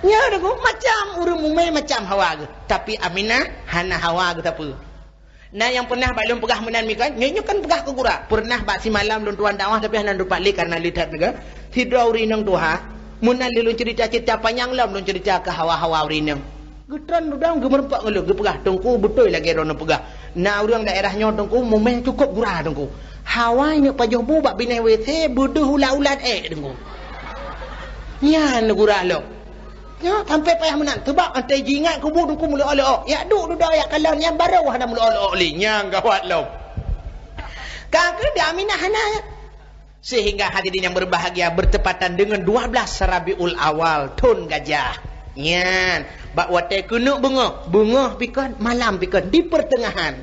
Nyan Teungku, macam ureueng mumé macam hawa geuh. Tapi Aminah hana hawa geuh sapeue. Na nyang pernah bak lôn peugah meunan mi kan? Nyoe, nyoe kan peugah keu gura. Pernah bak simalam lôn tuan dakwah tapi hana lôn pat lé karena lé that meuga. Sidroe ureueng inong tuha, meunan lé lôn cerita-cerita panyang lom lôn cerita keu hawa-hawa ureueng inong. Geutron rudong geumeureumpok ngon lôn geupeugah, "Teungku, beutôi lagée droeneuh peugah. Na ureueng daerah nyoe Teungku, mumé cukôp gura Teungku. Hawa neuk pajoh bu bak binéh W C beudôh ulat-ulat ék Teungku." Nyan gura lom. Nyoe sampoe payah meunan, seubab watée jiingat kubu Teungku meuleuok-leuok. Jak duek dudoe jak kalon, nyan barô hana meuleuok-leuok lé, nyan gawat lom. Ka keuh di Aminah hana. Sehingga hadirin yang berbahagia, bertepatan dengan dua belas Rabiul Awal, thon gajah. Nyan, bak watée keuneuk beungoh, beungoh pih kon, malam pih kon, di pertengahan.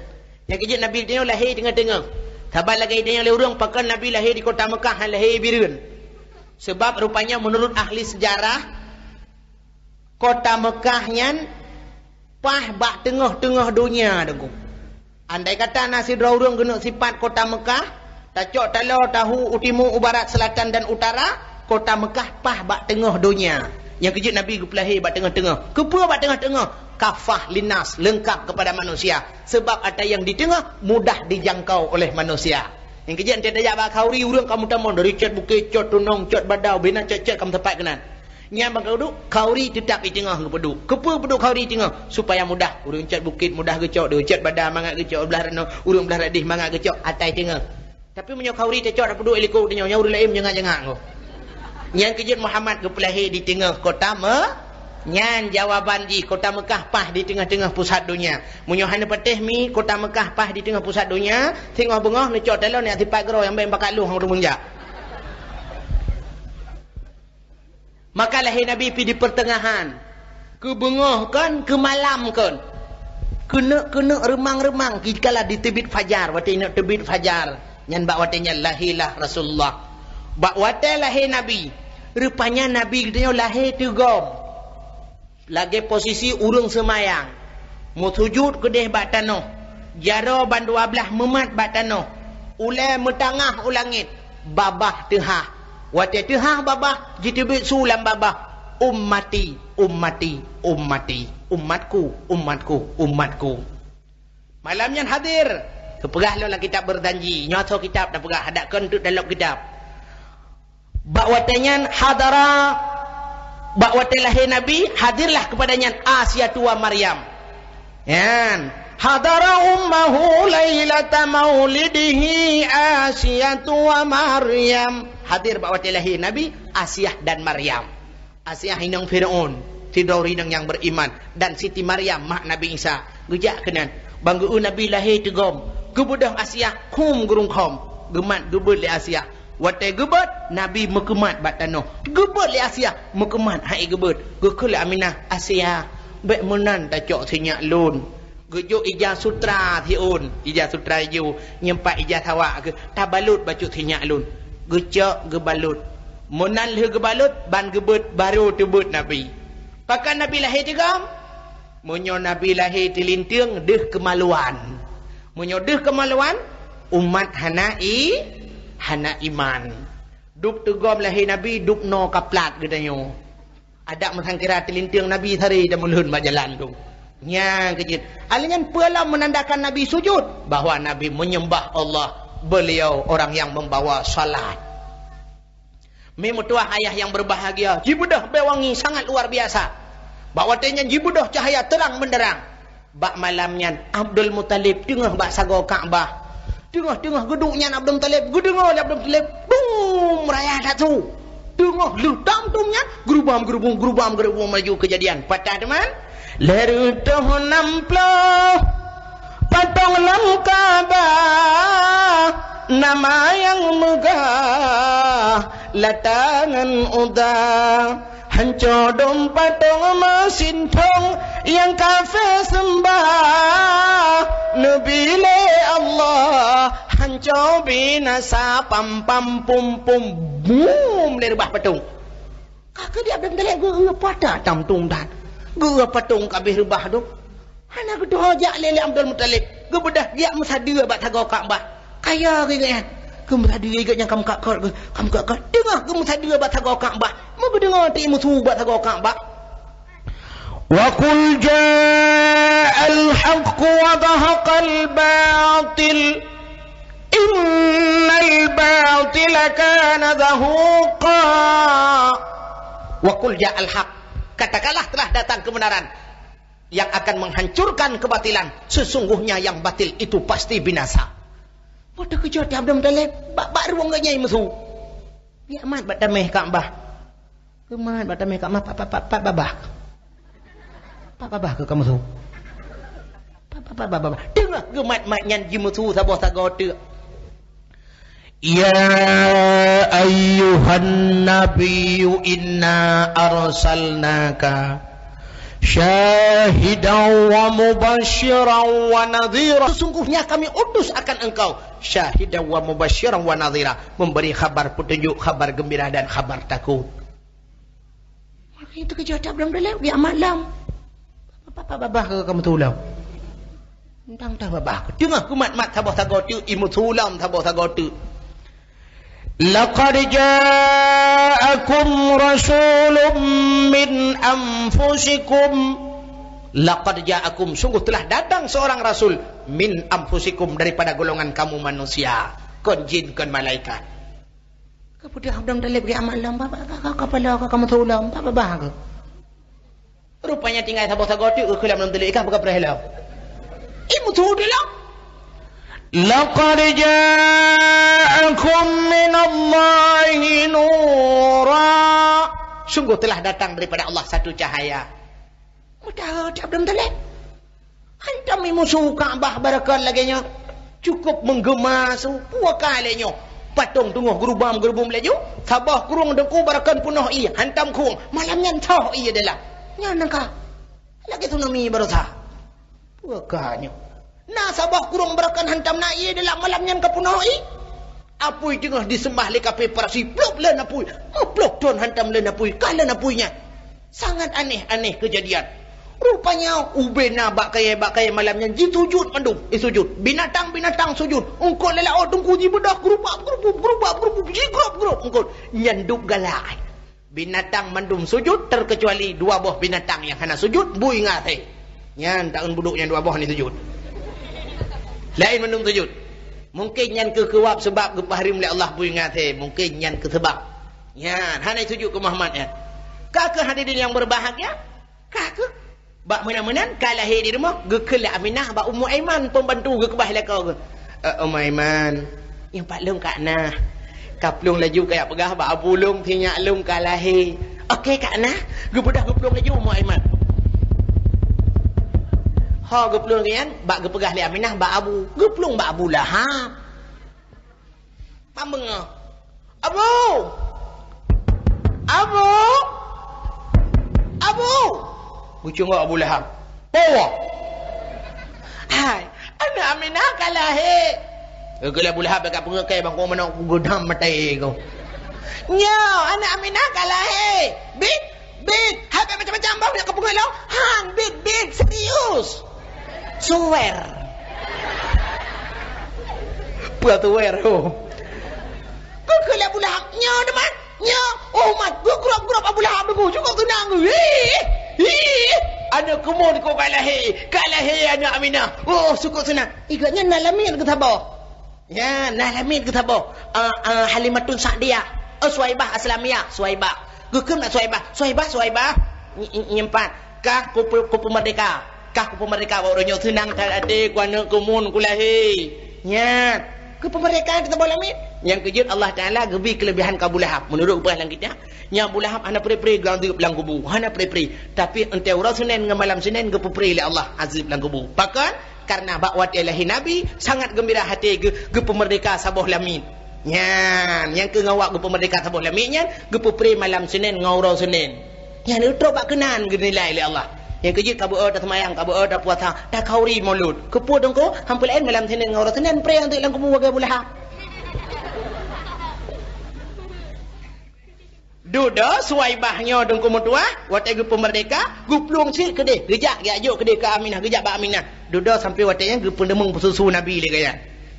Nyang keuh jeuet Nabi tanyoe lahé teungoh-teungoh. Saban lagée tanyoe lé ureueng, pakon Nabi lahé di kota Mekah, han lahé Bireuen. Seubab rupanya menurut ahli sejarah, kota Mekah nyan paih bak teungoh-teungoh donya, Teungku. Andai kata na sidroe ureueng geuneuk sipat kota Mekah, tacok taloe tahu u timu, u barat, selatan dan utara, kota Mekah paih bak teungoh donya. Nyang keujeuet Nabi geupeulahé bak teungoh-teungoh. Keupeue bak teungoh-teungoh? Kafah linnas, leungkap keupada manusia. Sabab ata nyang di teungoh mudah dijangkau oleh manusia. Nyang keujeuet teuh tajak bak khauri, ureuëng ka meutamong dari cot bukét, cot tunong, cot badau, bina cot-cot ka meusapat keunan. Nyan ban geuduek, khauri teutap di teungoh geupeuduek. Keupeue geuduek khauri teungoh? Supaya mudah. Ureuëng cot bukét mudah geucok, ureuëng cot badau mangat geucok, blah ranoe, ureuëng blah radeh mangat geucok, atai teungoh. Tapi meunyoe khauri tacok tapeuduek likot tanyoe, nyan ureuëng laén meunyengat-nyengat ngon. Nyang keujeuet Muhammad geupeulahé di teungoh kota Me-, nyan jawaban jih, kota Meukah paih di teungoh-teungoh pusat donya. Meunyoe hana patéh mi, kota Meukah paih di teungoh pusat donya, singoh beungoh neucok talon nyang sipat keudroe nyang bèk bakat lôn ureuëng munjak. Maka lahé Nabi pi di peuteungahan. Keu beungoh kon, keu malam kon. Keuneuk-keuneuk reumang-reumang, dikala jiteubiet fajar, watèe neuk teubiet fajar. Nyan bak watèe nyan lahé lah Rasulullah. Bak watèe lahé Nabi, rupanya Nabi geutanyoe lahé teugom. Lagèe posisi ureuëng seumayang, meusujut keudeh bak tanoh, jaroe ban dua blaih meumat bak tanoh, ulèe meutangah u langét, babah teuhah. Watèe teuhah babah, jiteubiet su lam babah, "Ummati, ummati, ummati, umatku, umatku, umatku." Malam nyan hadir. Teupeugah lom lam kitab Berjanji. Nyoe asoe kitab tapeugah, adak kon teuk dalam kitab. Bak watèe nyan hadara, bak watèe lahé Nabi, hadirlah kepada nyan Asiatu wa Maryam. Nyan, hadara ummahu lailata maulidihi Asiatu wa Maryam. Hadir bak watèe lahé Nabi, Asiah dan Maryam. Asiah inong Firaun, sidroe inong nyang beriman, dan Siti Maryam, mak Nabi Isa, geujak keunan. Ban geu-eu Nabi lahé teugom, geubeudôh Asiah, khum geurungkhom, geumat geubeuet lé Asiah. Watèe geubeuet, Nabi meukeumat bak tanoh. Geubeuet lé Asiah, meukeumat han ék geubeuet. Geukheun lé Aminah, "Asiah, bèk meunan tacok sinyak lôn." Geujok ija sutra siôn, ija sutra ijo, nyan pat ija sawak geuh, tabalot bacut sinyak lôn. Geucok geubalot. Meunan lheueh geubalot, ban geubeuet, barô teubeuet Nabi. Pakon Nabi lahé teugom? Meunyoe Nabi lahé teulinteung, deuh keumaluan. Meunyoe deuh keumaluan, umat hana i-, hana iman. Dub teugom lahé Nabi, dub noe ka plat geutanyoe. Adak meusangkira teulinteung Nabi sari dan meulhon bak jalan tu. Nyang keujeuet. Hal nyan peue lom menandakan Nabi sujud? Bahwa Nabi menyembah Allah. Beliau orang yang membawa salat. Meutuah ayah yang berbahagia, jibeudôh bèe wangi sangat luar biasa. Bak watèe nyan jibeudôh cahaya terang benderang. Bak malam nyan, Abdul Muthalib teungoh bak sagoe Ka'bah. Teungoh-teungoh geuduek nyan Abdul Muthalib, geudeungoe lé Abdul Muthalib, bum, raya that su. Teungoh lheueh tam-tum nyan, geurubam-geurubum, geurubam-geurubum laju keujadian. Pat that teuma, lhèe reutôh nam ploh patong lam Ka'bah, nama nyang meugah Lata ngon Uzza. Hanco dum patong meusintong nyang kafé seumbah, neubi lé Allah hanco binasa, pam, pam, pum, pum, bum, lé reubah patong. Ka keudiak Abdul Muthalib geu-, geu-, patah tam-tum that. Geu-, patong ka abéh reubah tu. Hana geutuho jak lé, lé Abdul Muthalib. Geubeudôh jak meusadeue bak sagoe Ka'bah. Kaya geuh gobnyan. Geumeusadeue gobnyan ka meukat-kat geuh, ka meukat-kat. Teungoh geumeusadeue bak sagoe Ka'bah. Meugeudeungoe teuk musu bak sagoe Ka'bah. Wa qul ja'al haqq wa zahaqal batil. Innal batila kana zahuqa. Wa qul ja'al haqq. Katakanlah telah datang kebenaran yang akan menghancurkan kebatilan, sesungguhnya yang batil itu pasti binasa. Watèe teukeujot Abdul Muthalib, bak, bak rueng gobnyan meusu. Geujak mat bak tamèh Ka'bah. Geumat bak tamèh Ka'bah, pat, pat, pat, pat babah. Pat babah keuh ka meusu. Pat, pat, pat babah. Teungoh geumat-mat nyan jimeusu saboh sagoe teuk. Ya ayyuhan nabiyyu inna arsalnaka syahidan wa mubasyiran wa nadhira. Sesungguhnya kami utus akan engkau syahidan wa mubasyiran wa nadhira, memberi khabar petunjuk, khabar gembira dan khabar takut. Maka itu keuh jaweueb dalam dalam, ya malam. Pat babah keuh ka meusu lom. Teuntang teuh babah keuh. Teungoh geumat-mat saboh sagoe teuk, imeusu lom saboh sagoe teuk. "Laqad ja'akum rasulun min anfusikum." Laqad ja'akum, sungguh telah datang seorang rasul, min anfusikum, daripada golongan kamu manusia, kon jin, kon malaikat. Keupeuteuh Abdul Muthalib geuamat lom, ba, ba, ka, ka, kapala ka, ka meuthô lom, ba, ba, ba, ka. Rupanya tinggai saboh sagoe teuk keu lam, lam teuleuh, ka peugah preh lom. Ih, meuthô lom. "Laqad ja'akum minallahi nura." Sungguh telah datang daripada Allah satu cahaya. Meudaha Abdul Muthalib. Hantom musoh Ka'bah barokon lagée nyoe. Cukup meugeuma su, peue ka lé nyoe. Patong teungoh geurubam-geurubum laju, saboh krueng Teungku barokon peunoh ié, hantom krueng. Malam nyan thoh ié dalam. Nyan ka. Lagée tsunami barosa. Peue ka nyoe. Na saboh krueng barokon hantom na ié dalam, malam nyan ka peunoh ié. Apui teungoh diseumbah lé kafé Parsi, plop lé apui. Meuplôh thon hantom lé apui, ka lé apui nyan. Sangat aneh-aneh keujadian. Rupanya ubé na bak kayée-bak kayée malam nyan jisujut mandum, eh, sujut. Binatang-binatang sujut. Eungkôt lé laôt Teungku jibeudôh geurubab-geurubum, geurubab-geurubum, jigrôb-grôb eungkôt. Nyan dub galak. Binatang mandum sujut terkecuali dua boh binatang nyang hana sujut, bui ngon asèe. Nyan taeun budok nyang dua boh nyan sujut. Laén mandum sujut. Mungken nyan keu keuwab seubab geupeuhareuem lé Allah bui ngon asèe, mungken nyan keu seubab. Nyan, hana sujut keu Muhammad nyan. Ka keuh hadirin nyang beubahgia, ka keuh. Bak meunan-meunan ka lahé di rumoh, geukheun lé Aminah bak Ummu Aiman, pembantu geukeubah lakoe geuh. "Eh, Ummu Aiman, nyoe pat lôn Kak Nah. Kaplueng laju kajak peugah bak abu lôn, si nyak lôn ka lahé." "Oke, Kak Nah." Geubeudôh geuplueng laju Ummu Aiman. Ho geuplueng nyan, bak geupeugah lé Aminah bak abu. Geuplueng bak Abu Lahab. Pambeungoh. "Abu! Abu! Abu!" Geucungok Abu Lahab. "Peue?" "Hai, aneuk Aminah ka lahé." Geukheun lé Abu Lahab, "Ka peungeuh keu bangkong manok, geudam maté kau." "Nyoe, aneuk Aminah ka lahé. Bit, bit, hai bit macam-macam boh nyang ka peungeuh lom." "Han, bit, bit, serius." Suwer. Peue suwer, oh. Geukheun lé Abu Lahab, "Nyoe teuma, nyoe." Oh, mat, geugrôb-grôb Abu Lahab deungoe, cukôp seunang. Hih, hih. Aneuk keumuen kok ka lahé, ka lahé aneuk Aminah. Oh, cukôp seunang. Iga nyan na lamiet geusaboh. Nyan, na lamiet geusaboh. Ah, ah, Halimatun Sa'diyah. Oh, Suwaibah Aslamiyah, Suwaibah. Geukheun bak Suwaibah, "Suwaibah, Suwaibah." Ny-, ny-, nyempat. Kah ku, ku, ku peumerdeka. Kah ku peumerdeka bak uroe nyoe, seunang that até ku, aneuk keumuen ku lahé. Nyan. Ku peumerdeka di saboh lamiet. Nyang keujeuet Allah Taala geubri keuleubihan keu Abu Lahab. Meunurot peugah lam kitab, nyan Abu Lahab hana pre-pre geuazeueb lam kubu. Hana pre-pre. Tapi, enteuk uroe Senin ngon malam Senin geupeupré lé Allah azeueb lam kubu. Pakon? Karena bak watée lahé Nabi, sangat geumbira até geu-, geupeumerdeka saboh lamiet. Nyan, nyang keu ngon awak geupeumerdeka saboh lamiet nyan, geupeupré malam Senin ngon uroe Senin. Nyan trok bak keunan geunilai lé Allah. Nyang keujeuet ka beu-o taseumayang, ka beu-o tapuasa, takhauri Maulud. Keupeue Teungku? Hampeulaén malam Senin ngon uroe Senin pré anteuk lam kubu lagée Abu Lahab. Dudoe Suwaibah nyoe Teungku meutuah, watée geupeumerdeka, geuplueng cit keudeh, geujak, geujak jok keudeh keu Aminah, geujak bak Aminah. Dudoe sampoe watée nyan geupeuneumeung peususu Nabi lé gaya.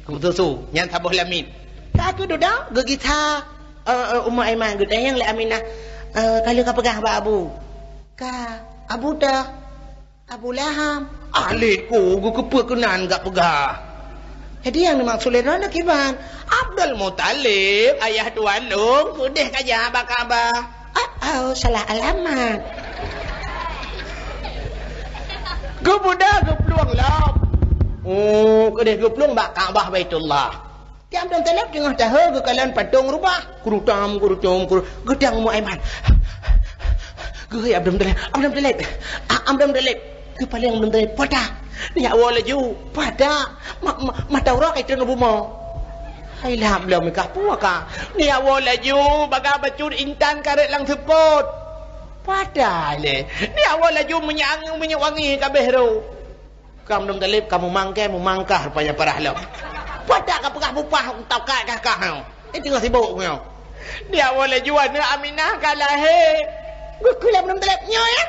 Geupeususu, nyan saboh lamiet. Ka keuh dudoe, geugisa, eh, eh, Ummu Aiman, geutanyong lé Aminah, eh, "Ka lheueh kapeugah bak Abu?" "Ka, Abu teuh?" "Abu Lahab." "Alet ku, geukeupeue keunan gak peugah." "Jadi nyang dimaksud lé droeneuh kiban?" "Abdul Muthalib, ayah tuan lôn, keudeh kajak bak Ka'bah." "Oh, oh, salah alamat." Geubeudôh geuplueng lom. Oh, keudeh geuplueng bak Ka'bah Baitullah. Tieb Abdul Muthalib teungoh tahe geukalon patong rubah. Kurutam, kurutum, kuru-, geudang Ummu Aiman. Geuhôi Abdul Muthalib, Abdul Muthalib. A-, Abdul Muthalib. Geupaleng Abdul Muthalib. Pada. Nyak woe laju. Pada. Ma-, ma-, mata uroe ka itreun u bumoe. Hai lham lom kah, peue kah. Nyak woe laju, bagaih bacut intan ka rhot lam seupôt. Pada lé. Nyak woe laju, minyeuk angén, minyeuk wangi ka abéh rhot. Ka Abdul Muthalib ka meumangkai, meumangkah rupanya parah lom. Pada ka peugah bupah, taukat kah-kah nyoe. Eh, teungoh sibok nyoe. Di awai laju aneuk Aminah ka lahé. Geukheun lé Abdul Muthalib, "Nyoe, ya?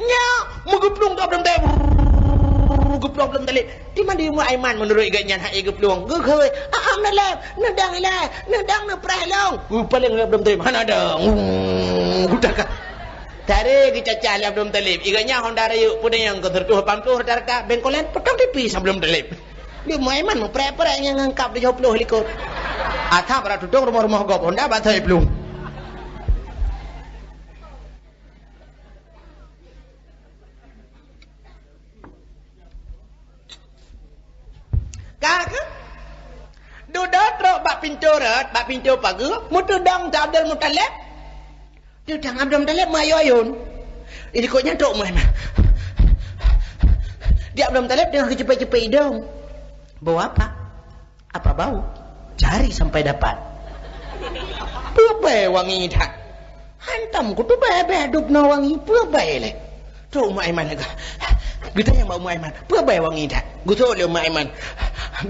Nyoe." Meugeuplueng keu Abdul Muthalib. Geuplueng Abdul Muthalib. Di mana Ummu Aiman menurut geuh nyan hai geuplueng? Geukheun, "Ah, ah, Abdul Muthalib, neudong ilèe, neudong neupreh lôn." Geupaleng lé Abdul Muthalib, "Hana dong." Geutakah. Taré geucacah lé Abdul Muthalib. Geuh nyan honda rayeuk peudeueng keu seratus lapan puluh rata-rata, bengkolen potong tipis Abdul Muthalib. Di Ummu Aiman meupreh-preh nyang ngon kap tujoh ploh likot. Atap brat tutong rumoh-rumoh gob honda bak thai plueng. Ka keuh? Dudoe trok bak pintoe rot, bak pintoe pageue, meuteudong Abdul Muthalib. Teudong Abdul Muthalib meuayôn-ayôn. Di likot nyan trok meuh. Di Abdul Muthalib teungoh geuceupet-ceupet idong. Bau apa? Apa bau? Cari sampai dapat. Peue bèe wangi that. Hantom kuteubèe bèe dub na wangi, peue bèe lé. Trok Ummu Aiman lagèe. Geutanyong bak Ummu Aiman, "Peue bèe wangi that?" Geutanyong lé Ummu Aiman,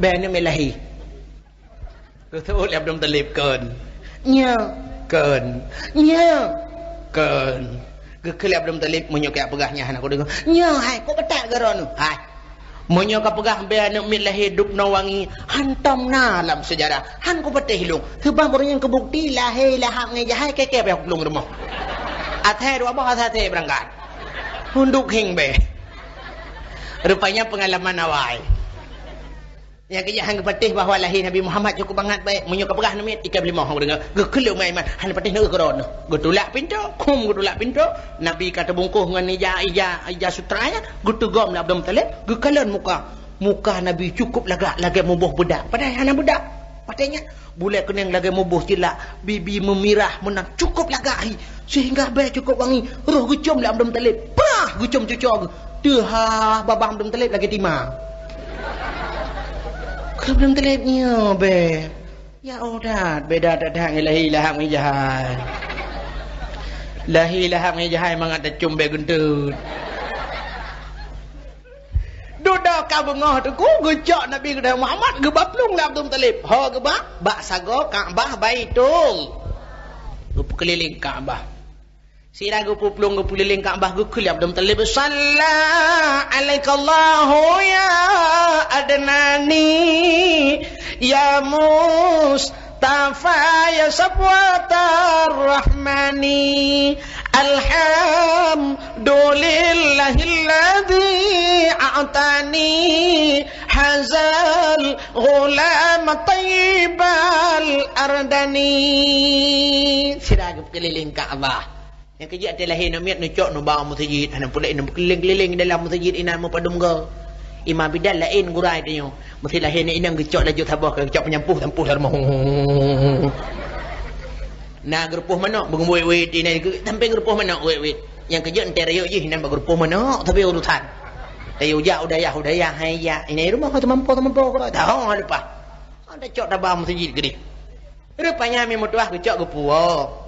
"Bèe aneuk miet lahé." Geutanyong lé Abdul Muthalib, "Kon." "Nyo." "Kon." "Nyo." "Kon." Geukheun lé Abdul Muthalib, "Meunyoe kajak peugah nyan hana kudeungö." "Nyo hai, kok beutak keu droeneuh?" "Hai. Meunyoe kapeugah bèe aneuk miet lahé dub na wangi, hantom na lam seujarah. Han kupatéh lôn. Seubab ureueng nyang keubukti lahé Lahab ngon Jahai kèe-kèe payah kuplueng rumoh. Asai dua boh asai beurangkat. Hundok hieng bèe." Rupanya pengalaman awai. Nyang keujak han geupatéh bahwa lahé Nabi Muhammad cukup bangat baik. Meunyoe kapeugah aneuk miet, ikai limoh ureueng. Geukheun lé Ummu Aiman, "Hana patéh neueu keudroe neuh." Geutulak pintoe, khum geutulak pintoe. Nabi ka teubungkôh ngon ija, ija, ija sutra nyan, geuteugom lé Abdul Muthalib, geukalon muka. Muka Nabi cukup lagak lagèe muboh beudak. Padahai hana beudak. Watèe nyan, bulèe keunèng lagèe muboh cilak, bibi meumirah meunan cukup lagak hi. Sehingga bèe cukup wangi. Roh geucom lé Abdul Muthalib. Prah! Geucom cucoe geuh. Teuhah babah Abdul Muthalib lagèe tima. Keu Abdul Muthalib nyoe bèe. Ya oh that, beda that-that ngon lahé Lahab ngon Jahai. Lahé Lahab ngon Jahai mangat tacom bèe geunteut. Dudoe ka beungoh teungku, geucok Nabi geutanyoe Muhammad geuba plueng lé Abdul Muthalib. Ho geuba, bak sagoe Ka'bah Baitul. Geupeukeulileng Ka'bah. Sira geupeu plueng geupeulileng Ka'bah geukheun lé Abdul Muthalib, "Shalla 'alaikallahu ya Adnani, ya Mustafa, ya Safwatar Rahmani. Alhamdulillahilladzi a'tani hazal ghulam tayyibal ardani." Sira geupeukeulileng Ka'bah. Nyang keujeuet watèe lahé aneuk miet neucok neuba u meuseujid, hana peureulèe neubeukeulileng-kelileng dalam meuseujid inan meupadum goe. Imam bidan laén gura tanyoe. Meusé lahé aneuk inong geucok laju saboh ka geucok peunyampôh, sampôh lam rumoh. Na geurupoh manok, beungeuwét-wét inan geu-, sampoe geurupoh manok wét-wét. Nyang keujeuet watèe rayeuk jih inan bak geurupoh manok, tapi urusan. Rayeuk jak u dayah, u dayah hai jak. Inan rumoh teumampôh-teumampôh goe. Tahu leupah. Ada cok taba meuseujid keudéh. Rupanya mi meutuah geucok geupuwoe.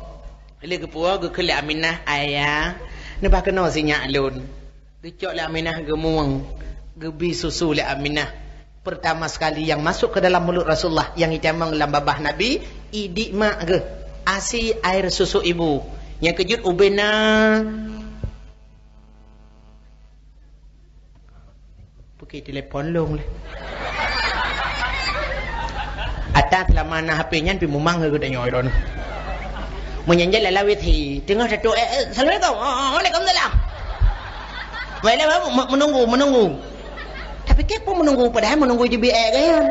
Lé geupuwoe geukheun lé Aminah, "Ayah, neuba keunoe sinyak lôn." Geucok lé Aminah geumueng, geubi susu lé Aminah. Pertama sekali yang masuk ke dalam mulut Rasulullah, yang itamong lam babah Nabi, idik mak geuh, asi air susu ibu. Nyang keujeuet ubé na Peuki telepon lôn lé. Ata seulama na H P nyan pi mumang keu geutanyoe droeneuh. Meunyan jai lalawét hi, teungoh tatoe, eh, eh, "Assalamualaikum." "Oh, oh, waalaikumsalam." Waalaikumsalam, me-, menunggu, menunggu. Tapi kèe peue menunggu, padahai menunggu jibi ék gaya.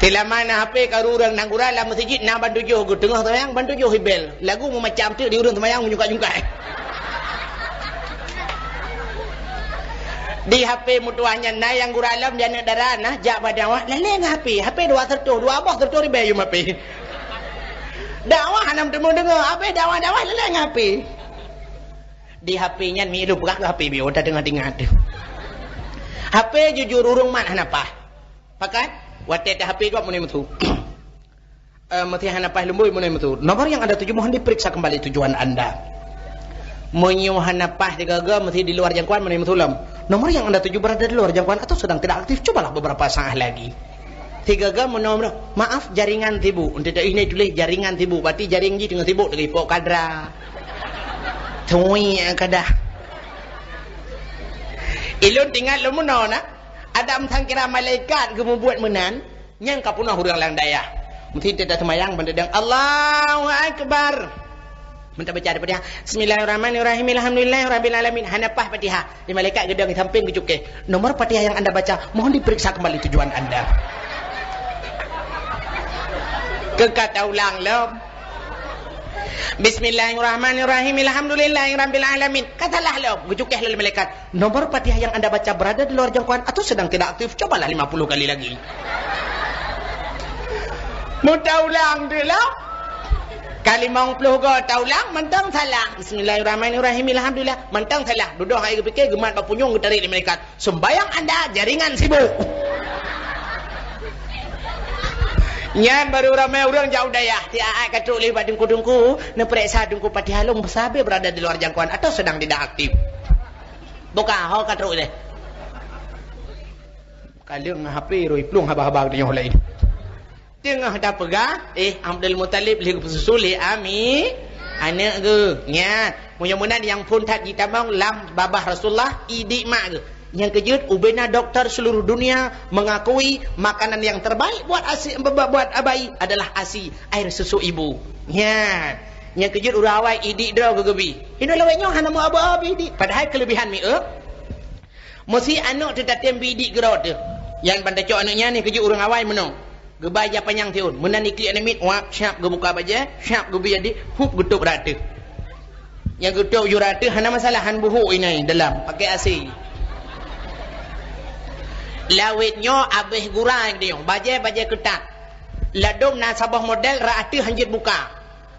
Teulama na H P ka ureueng nanggroe lam meuseujid na ban tujoh geuh, teungoh seumayang ban tujoh ibel. Lagu meumacam teuk di ureueng seumayang meujungkai-jungkai. Di H P meutuah nyan na nyang gura lom di aneuk dara na jak bak dakwah laleng H P. H P dua seureutôh, dua boh seureutôh ribèe yum H P. Dakwah hana meuteumé deungoe, H P dakwah-dakwah laleng H P. Di H P nyan mi lôn peugah keu H P biôh tadeungoe-deungoe teuh. H P jujur ureueng mat hana paih. Pakat, watèe teu-H P gob meunoe meusu. Eh, meusé hana paih lumbôi meunoe meusu. Nomor yang anda tuju mohon diperiksa kembali tujuan anda. Meunyoe hana paih sigoe-goe meusé di luar jangkauan meunoe meusu lom. Nomor yang anda tuju berada di luar jangkauan atau sedang tidak aktif, cobalah beberapa saat lagi. Sigoe-goe meunoe meunoe, "Maaf, jaringan sibuk." Ente tak ini tulis jaringan sibuk, berarti jaring jih teungoh sibuk lagèe ipok kadra. Tui kadah. Ilôn teuingat lôn meunoe na, ada meusangkira malaikat geumubuet meunan, nyan ka peunoh ureuëng lam dayah. Meusti teutap seumayang ban teudong, "Allahu Akbar." Meunan baca Fatihah, "Bismillahirrahmanirrahim, alhamdulillahirabbil alamin." Hana paih Fatihah. Di malaikat geudong di samping geucukéh, "Nomor Fatihah yang Anda baca, mohon diperiksa kembali tujuan Anda." Keu ka taulang lom. "Bismillahirrahmanirrahim, alhamdulillahirabbil alamin." Ka salah lom, geucukéh lé malaikat. "Nomor Fatihah yang Anda baca berada di luar jangkauan atau sedang tidak aktif, cobalah lima puluh kali lagi." Meutaulang deuh lom. Ka limong ploh go taulang, mantong salah. "Bismillahirrahmanirrahim, alhamdulillah." Mantong salah. Dudoe hai geupike, geumat bak punyueng, geutarék lé malaikat. "Sembayang Anda jaringan sibuk." Nyan baru ramé ureuëng jak u dayah. Tiap-tiap ka trok lé bak teungku-teungku, neupereksa teungku Fatihah lôn sabe berada di luar jangkauan atau sedang tidak aktif. Buka, ho ka trok lé. Kaleueng H P roi plueng haba-haba geutanyoe laén. Teungoh tapeugah, eh, Abdul Muthalib lheueh geupeususu lé Ami, aneuëk geuh. Nyan, meunyoe meunan nyang phon that jitamong lam babah Rasulullah, idik mak geuh. Nyang keujeuet, ubena doktor seluruh dunia mengakui makanan yang terbaik buat asi, buat, buat bayi adalah asi, air susu ibu. Nyan. Nyang keujeuet ureuëng awai idik droe geuh geubi. Inoe lawét nyoe hana meu aba-abi idik. Padahai kelebihan mieu. Meusi aneuëk teutatém bi idik keudroe teuh. Nyan ban tacok aneuëk nyan, nyang keujeuet ureuëng awai meunoe. Geuba ija panyang siôn. Meunan iklik aneuëk miet, wab, syab geubuka bajée, syab geubi idik, hup geutôb rata. Nyang geutôb ujoe rata hana masalah, han buhok inai dalam, pakai A C. Lawét nyoe abéh gura nyang diyong, bajée-bajée keutat. Ladôm na saboh model rata han jeuet buka.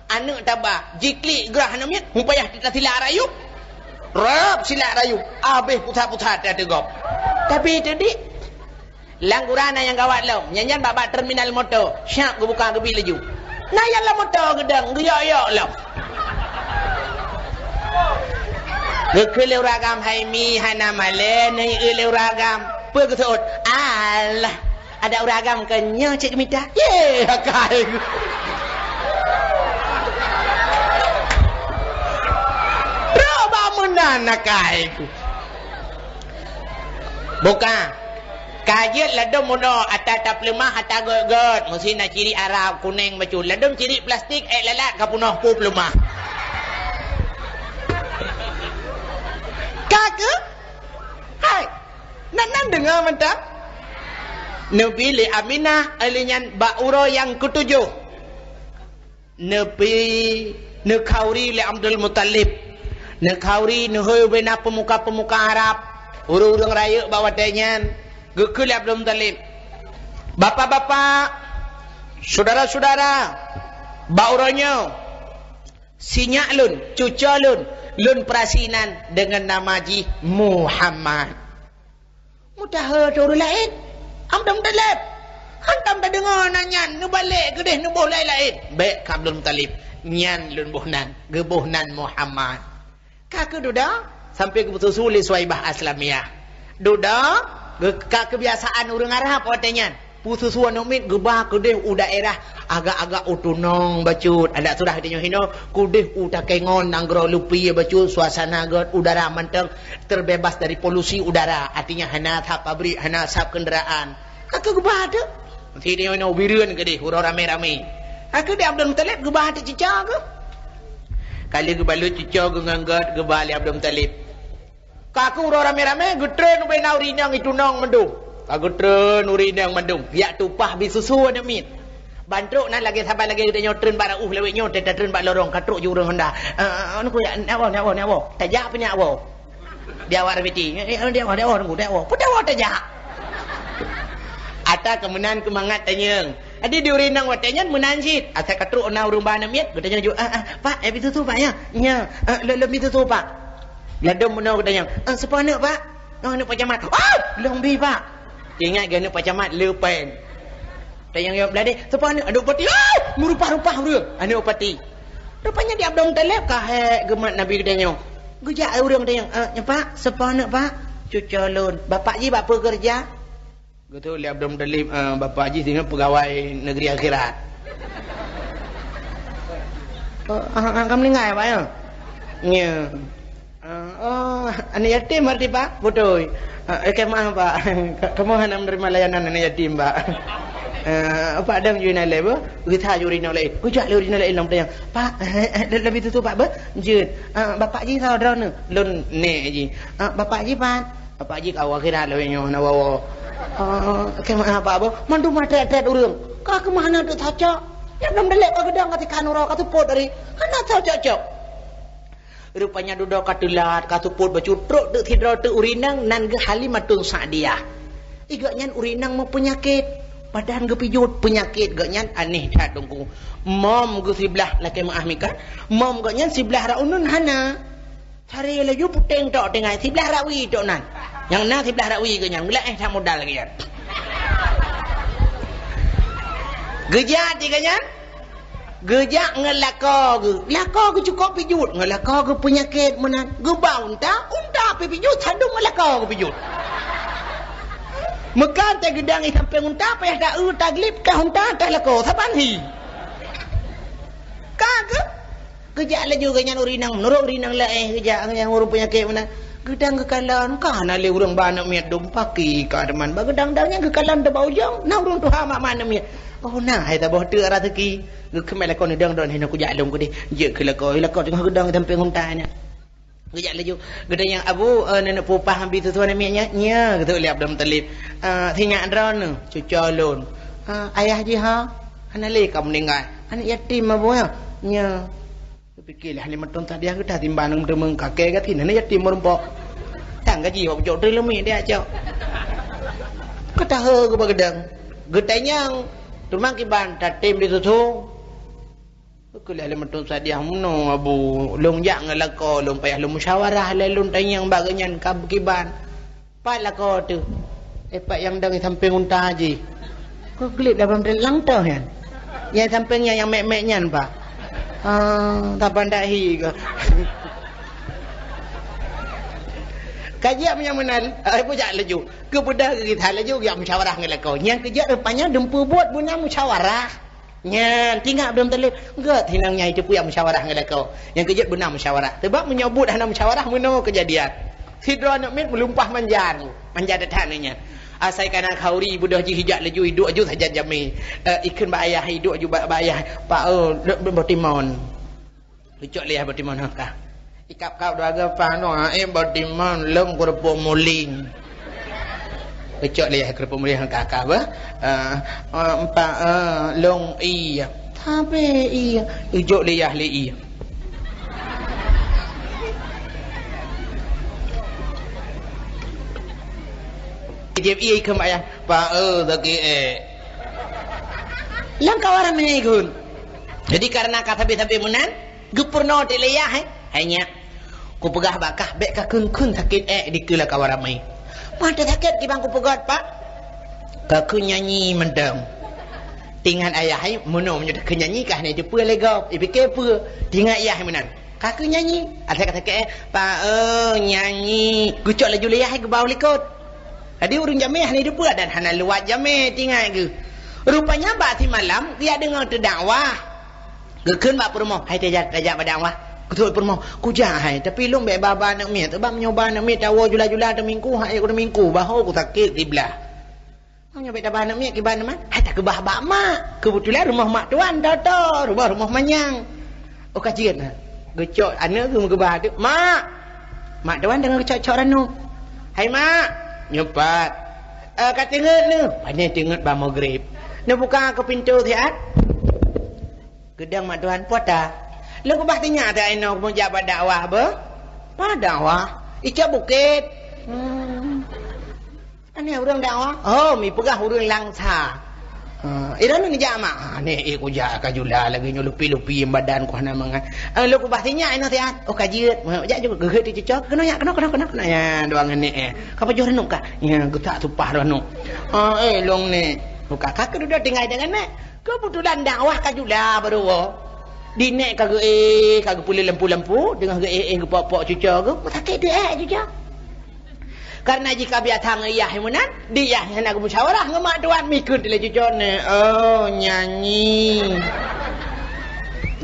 Aneuëk taba, jiklik grah aneuëk miet, hupayah teuka silak rayeuk. Rab silak rayeuk, abéh pusat-pusat that teugop. Tapi teudik, lam gura na nyang gawat lom, nyan-nyan bak-bak terminal moto, syab geubuka geubi laju. Na nyang lam moto geudong, geuyok-yok lom. Geukheun lé ureuëng agam, "Hai mi, hana malée, neuié lé ureuëng agam." Peue geuseuôt? Alah. Ada ureuëng agam keu nyoe cit geumita. Ye, akai ku. Rok bak meunan akai ku. Buka. Ka jeuet ladôm meunoe ata tapeuleumah ata gét-gét. Meusi na cirik Arab kuneng bacut. Ladôm cirik plastik ék lalat ka peunoh peue peuleumah. Ka keuh? Hai. Nan, nan deungoe mantong? Neubi lé Aminah, lheueh nyan bak uroe nyang keutujôh. Neubi, neukhauri lé Abdul Muthalib. Neukhauri neuhôi ubena peumuka-peumuka Arab, ureuëng-ureuëng rayeuk bak watée nyan. Geukheun lé Abdul Muthalib, "Bapak-bapak, syedara-syedara, bak uroe nyoe, si nyak lôn, cucoe lôn, lôn peurasi nan deungon nama jih Muhammad." Meudaha teuh ureuëng laén, Abdul Muthalib. Hantom tadeungoe nan nyan, neubalek keudeh neuboh laén-laén. Bék keu Abdul Muthalib, nyan lôn boh nan, geuboh nan Muhammad. Ka keuh dudoe, sampoe geupeususu lé Suwaibah Aslamiyah. Dudoe, geu-, ka keubiasaan ureuëng Arab watée nyan. Peususu aneuëk miet geuba keudeh u daerah agak-agak u tunong bacut. Adak surah geutanyoe hinoe, keudeh u takengon nanggroe leupie bacut, suasana gét, udara mantong terbebas dari polusi udara. Artinya hana asap pabrik, hana asap kenderaan. Ka keuh geuba teuh. Sideh nyoe u Bireuen keudeh, uroe ramé-ramé. Ka keuh di Abdul Muthalib geuba teuh cucoe keuh. Ka lheueh geubalot cucoe keuh ngon gét, geuba lé Abdul Muthalib. Ka keuh uroe ramé-ramé, geutreun ubena ureuëng inong itunong mandum. Ka geutreun ureuëng inong mandum, jak tumpah bi susu aneuëk miet. Ban trok nan lagée saban lagée geutanyoe treun bak rauh lawét nyoe, teutatreun bak lorong, ka trok ju ureuëng Honda. "Eh, eh, eh, nyoe jak, nyak woe, nyak woe, nyak woe. Tajak peue nyak woe?" Di awak Rabiti. "Eh, eh, di awak, di awak, nunggu, di awak." Peue di awak tajak? Ata keu meunan keu mangat tanyong. Jadi di ureuëng inong watée nyan meunan cit. Asai ka trok na ureuëng ba aneuëk miet, geutanyong ju, "Ah, ah, Pak, eh, bi susu, Pak, ya?" "Nya." "Eh, lôn, lôn bi susu, Pak." Ladôm meunoe geutanyong, "Eh, soe po aneuëk, Pak?" "Oh, aneuëk Pak Camat." "Ah, lôn bi, Pak." Ingat geuh aneuëk Pak Camat le péng. Tanyong jaweueb ladeh, "Soe po aneuëk?" "Aneuëk bupati." "Ah, meurupah-rupah ureuëng." "Aneuëk bupati." Rupanya di Abdul Muthalib ka hék geumat Nabi geutanyoe. Geujak ureuëng tanyong, "Eh, nyoe Pak, soe po aneuëk, Pak?" "Cucoe lôn." "Bapak jih bak peue keureuja?" Geutanyong lé Abdul Muthalib, "Eh, bapak jih singoh peugawai negeri akhirat." "Oh, ah, ah, ka meuninggai, Pak, ya?" "Nya." Oh, aneuk yatim berarti, Pak? Beutôi. Ah, okey, maaf, Pak. Ka-, kamoe hana meuneurimong layanan aneuk yatim, Pak. Ah, Pak, dong jui na lé, beuh? Geusa juri na lé. Geujak lé ureueng na lé lom tanyong. "Pak, le-, leubeh tutoe, Pak, beuh?" "Jeuet." "Ah, bapak jih soe droeneuh?" "Lôn nèk jih." "Ah, bapak jih pat?" "Bapak jih ka u akhirat lawét nyoe, hana woe-woe." "Ah, okey, maaf, Pak, beuh." Mandum trét-trét ureueng. Ka keuh hana teucok-cok. Nyang lom dalek ka geudong ka tikhan uroe ka seupôt hari. Hana teucok-cok. Rupanya dudoe ka teulat, ka seupôt bacut trok teuk sidroe teuk ureueng inong nan geuh Halimatun Sa'diyah. Gobnyan ureueng inong meupeunyakét, badan geupijuet, peunyakét gobnyan aneh that, Teungku. Mom geuh siblah, lakèe meu'ah mikat, mom gobnyan siblah rot uneun hana. Cari laju puténg tok tinggai, siblah rot wie tok nan. Nyang na siblah rot wie gobnyan, geulaéh that modal gobnyan. Geujak di gobnyan, Geujak ngon lakoe geuh. Lakoe geuh cukôp pijuet. Ngon lakoe geuh peunyakét meunan. Geuba unta, unta pih pijuet, sadum ngon lakoe geuh pijuet. Meuka teuh geudong i sampéng unta, payah ta-eu, taglib, kah unta, kah lakoe. Saban hi. Ka geuh. Geujak laju gobnyan ureueng inong. Meunurot ureueng inong laén, geujak ngon nyang ureueng peunyakét meunan. Geudong geukalon, ka hana lé ureueng ba aneuk miet dum, paki ka teuma. Ba geudong-dong nyan geukalon teuma ujong, na ureueng tuha mak-mak aneuk miet. Oh, na hai saboh teuk raseuki. Geukheun bak lakoe, "Neudong droeneuh, hinoe kujak lôn keudeh." Jeuet keu lakoe, lakoe teungoh geudong i sampéng unta nyan. Geujak laju. Geutanyong, "Abu, eh, neuneuk peupah ngon bi susu aneuk miet nyan?" "Nya," geutanyong lé Abdul Muthalib. "Eh, sinyak droeneuh?" "Cuco lôn." "Eh, ayah jih ho?" "Hana lé ka meuninggai." "Aneuk yatim, Abu, nyan?" "Nya." Geupike lé Halimatun Sa'diyah, geudah timbang ngon teumeung kakée gaki, na yatim meurumpok. Sang gaji wak bucok teuleumi dia cok. Ka tahe geuba geudong. Geutanyong, teuma kiban tatem di susu. Keu lé Halimatun Sa'diyah, "Meunoe, Abu, lôn jak ngon lakoe lôn, payah lôn musyawarah lé lôn tanyong bak geuhnyan ka kiban." Pat lakoe teuh? Eh, pat nyang dong i sampéng unta jih. Kok glib dah bang lang toh nyan. Nyang sampéng nyan nyang mek-mek nyan, Pak. Ah, saban dak hi ko. Ka jeuet meunyan meunan, ai, bujak laju. Keupeugah geuh that laju geujak musyawarah ngon lakoe. Nyang keujeuet rupanya dum peubuet beuna musyawarah. Nyan, tinggai Abdul Muthalib, gét hinang nyang jiteupeue musyawarah ngon lakoe. Nyang keujeuet beuna musyawarah. Sabab meunyoe buet hana musyawarah, meunoe keujadian. Sidroe aneuk miet meulumpah manja, manja that-that nyan. Asai kana khauri beudôh jih ijak laju iduek aju sajan jamé. Eh, ikheun bak ayah, iduek aju bak, bak ayah. "Pak, eh, lôn, lôn boh timon." Geucok lé yah boh timon, "Hah, kah?" Ikab-kab dua geuh pah noe, "Eh, boh timon, lôn keureupok muling." Geucok lé yah keureupok muling, "Hah, kah, kah, bah?" Eh, eh, "Empat, eh, lôn ie." "Sabe ie?" Geujok lé yah lé ie. Jieb ie keu mak yah, "Pak, eh, sakét, eh." Lam kawan ramé ikheun. Jadi, karena ka sabe-sabe meunan, Geupeurunoe teuk lé yah, eh? Hai nyak, kupeugah bak kah, bék kakheun-kheun sakét ék dikeue lam kawan ramé. Mantong sakét kiban kupeugét, Pak. Kakheun nyanyi mantong. Teuingat ayah, eh, meunoe meunyoe takheun nyanyi kah hana jiteupeue lé gob, jipike peue. Teuingat yah meunan. Kakheun nyanyi, asai ka sakét, eh, "Pak, eh, nyanyi." Geucok laju lé yah, eh, geuba u likot. Jadi ureuëng jamé hana jiteupeue dan hana luwat jamé teuingat geuh. Rupanya bak simalam, geujak deungoe teudakwah. Geukheun bak peurumoh, "Hai tajak, tajak bak dakwah." Geutôk peurumoh, "Kujak hai, tapi lôn bék ba-ba aneuk miet, sabab meunyoe ba aneuk miet tawoe jula-jula teumingku, hai ku teumingku, bahô ku sakét siblah." "Meunyoe bék taba aneuk miet, kiban teuma?" "Hai takeubah bak mak. Keubeutulan rumoh mak tuan, toto, rumoh, rumoh manyang." Oh ka jeuet na. Geucok aneuk geuh meukeubah teuk, "Mak!" Mak tuan deungon geucok-cok ranup. "Hai mak!" "Nyoe pat." "Eh, ka teungeut neuh?" "Pane teungeut ban maghrib." "Neubuka keu pintoe siat." Geudong mak tuan, "Peue ata?" "Lôn keubah sinyak teuh inoe meujak bak dakwah beuh." "Pat dakwah?" "Icok bukét." Hmm. "Aneh ureuëng dakwah?" "Oh, mi peugah ureuëng Langsa." "Ha, iran neujak mak?" "Ha, neh, eh, kujak ka jula lagée nyoe lupi-lupi badan ku hana mangat." "Eh, lôn keubah sinyak inoe siat." Oh ka jeuet. Mak jak jeuet geuheuet teuh cuco. "Keunoe nyak, keunoe, keunoe, keunoe, keunoe." Ya, doang ngon neh, eh. Ka pajoh ranup kah? Ya, geutak tupah ranup. "Oh, eh, lôn neh." Buka ka keududoe tinggai deungon neh. Keubeutulan dakwah ka jula baroe. Di neh ka geuéh, ka geupeuleueh lampu-lampu, teungoh geuéh-éh geupok-pok cuco geuh, sakét teuh ék cuco. Karena jih ka biasa ngon yah meunan, di yah hana geumusyawarah ngon mak tuan, mikheun teuh lé cuco neh, "Oh, nyanyi."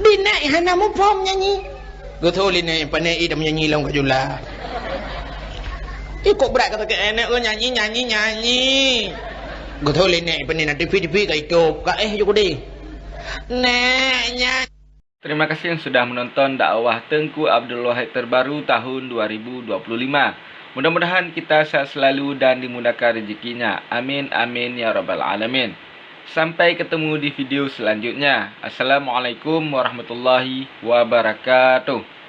Di neh hana muphom nyanyi. Geuthô lé nèk, pane i dah meunyanyi lom ka jula. Ih, kok brat ka sakét eh, nèk, nyanyi, nyanyi, nyanyi. Geuthô lé nèk, pane na tivi, tivi ka itôp, ka eh ju keudeh. Nèk, nyan. Terima kasih yang sudah menonton dakwah Teungku Abdul Wahid terbaru tahun dua ribu dua puluh lima. Mudah-mudahan kita sehat selalu dan dimudahkan rezekinya. Amin, amin, ya rabbal alamin. Sampai ketemu di video selanjutnya. Assalamualaikum warahmatullahi wabarakatuh.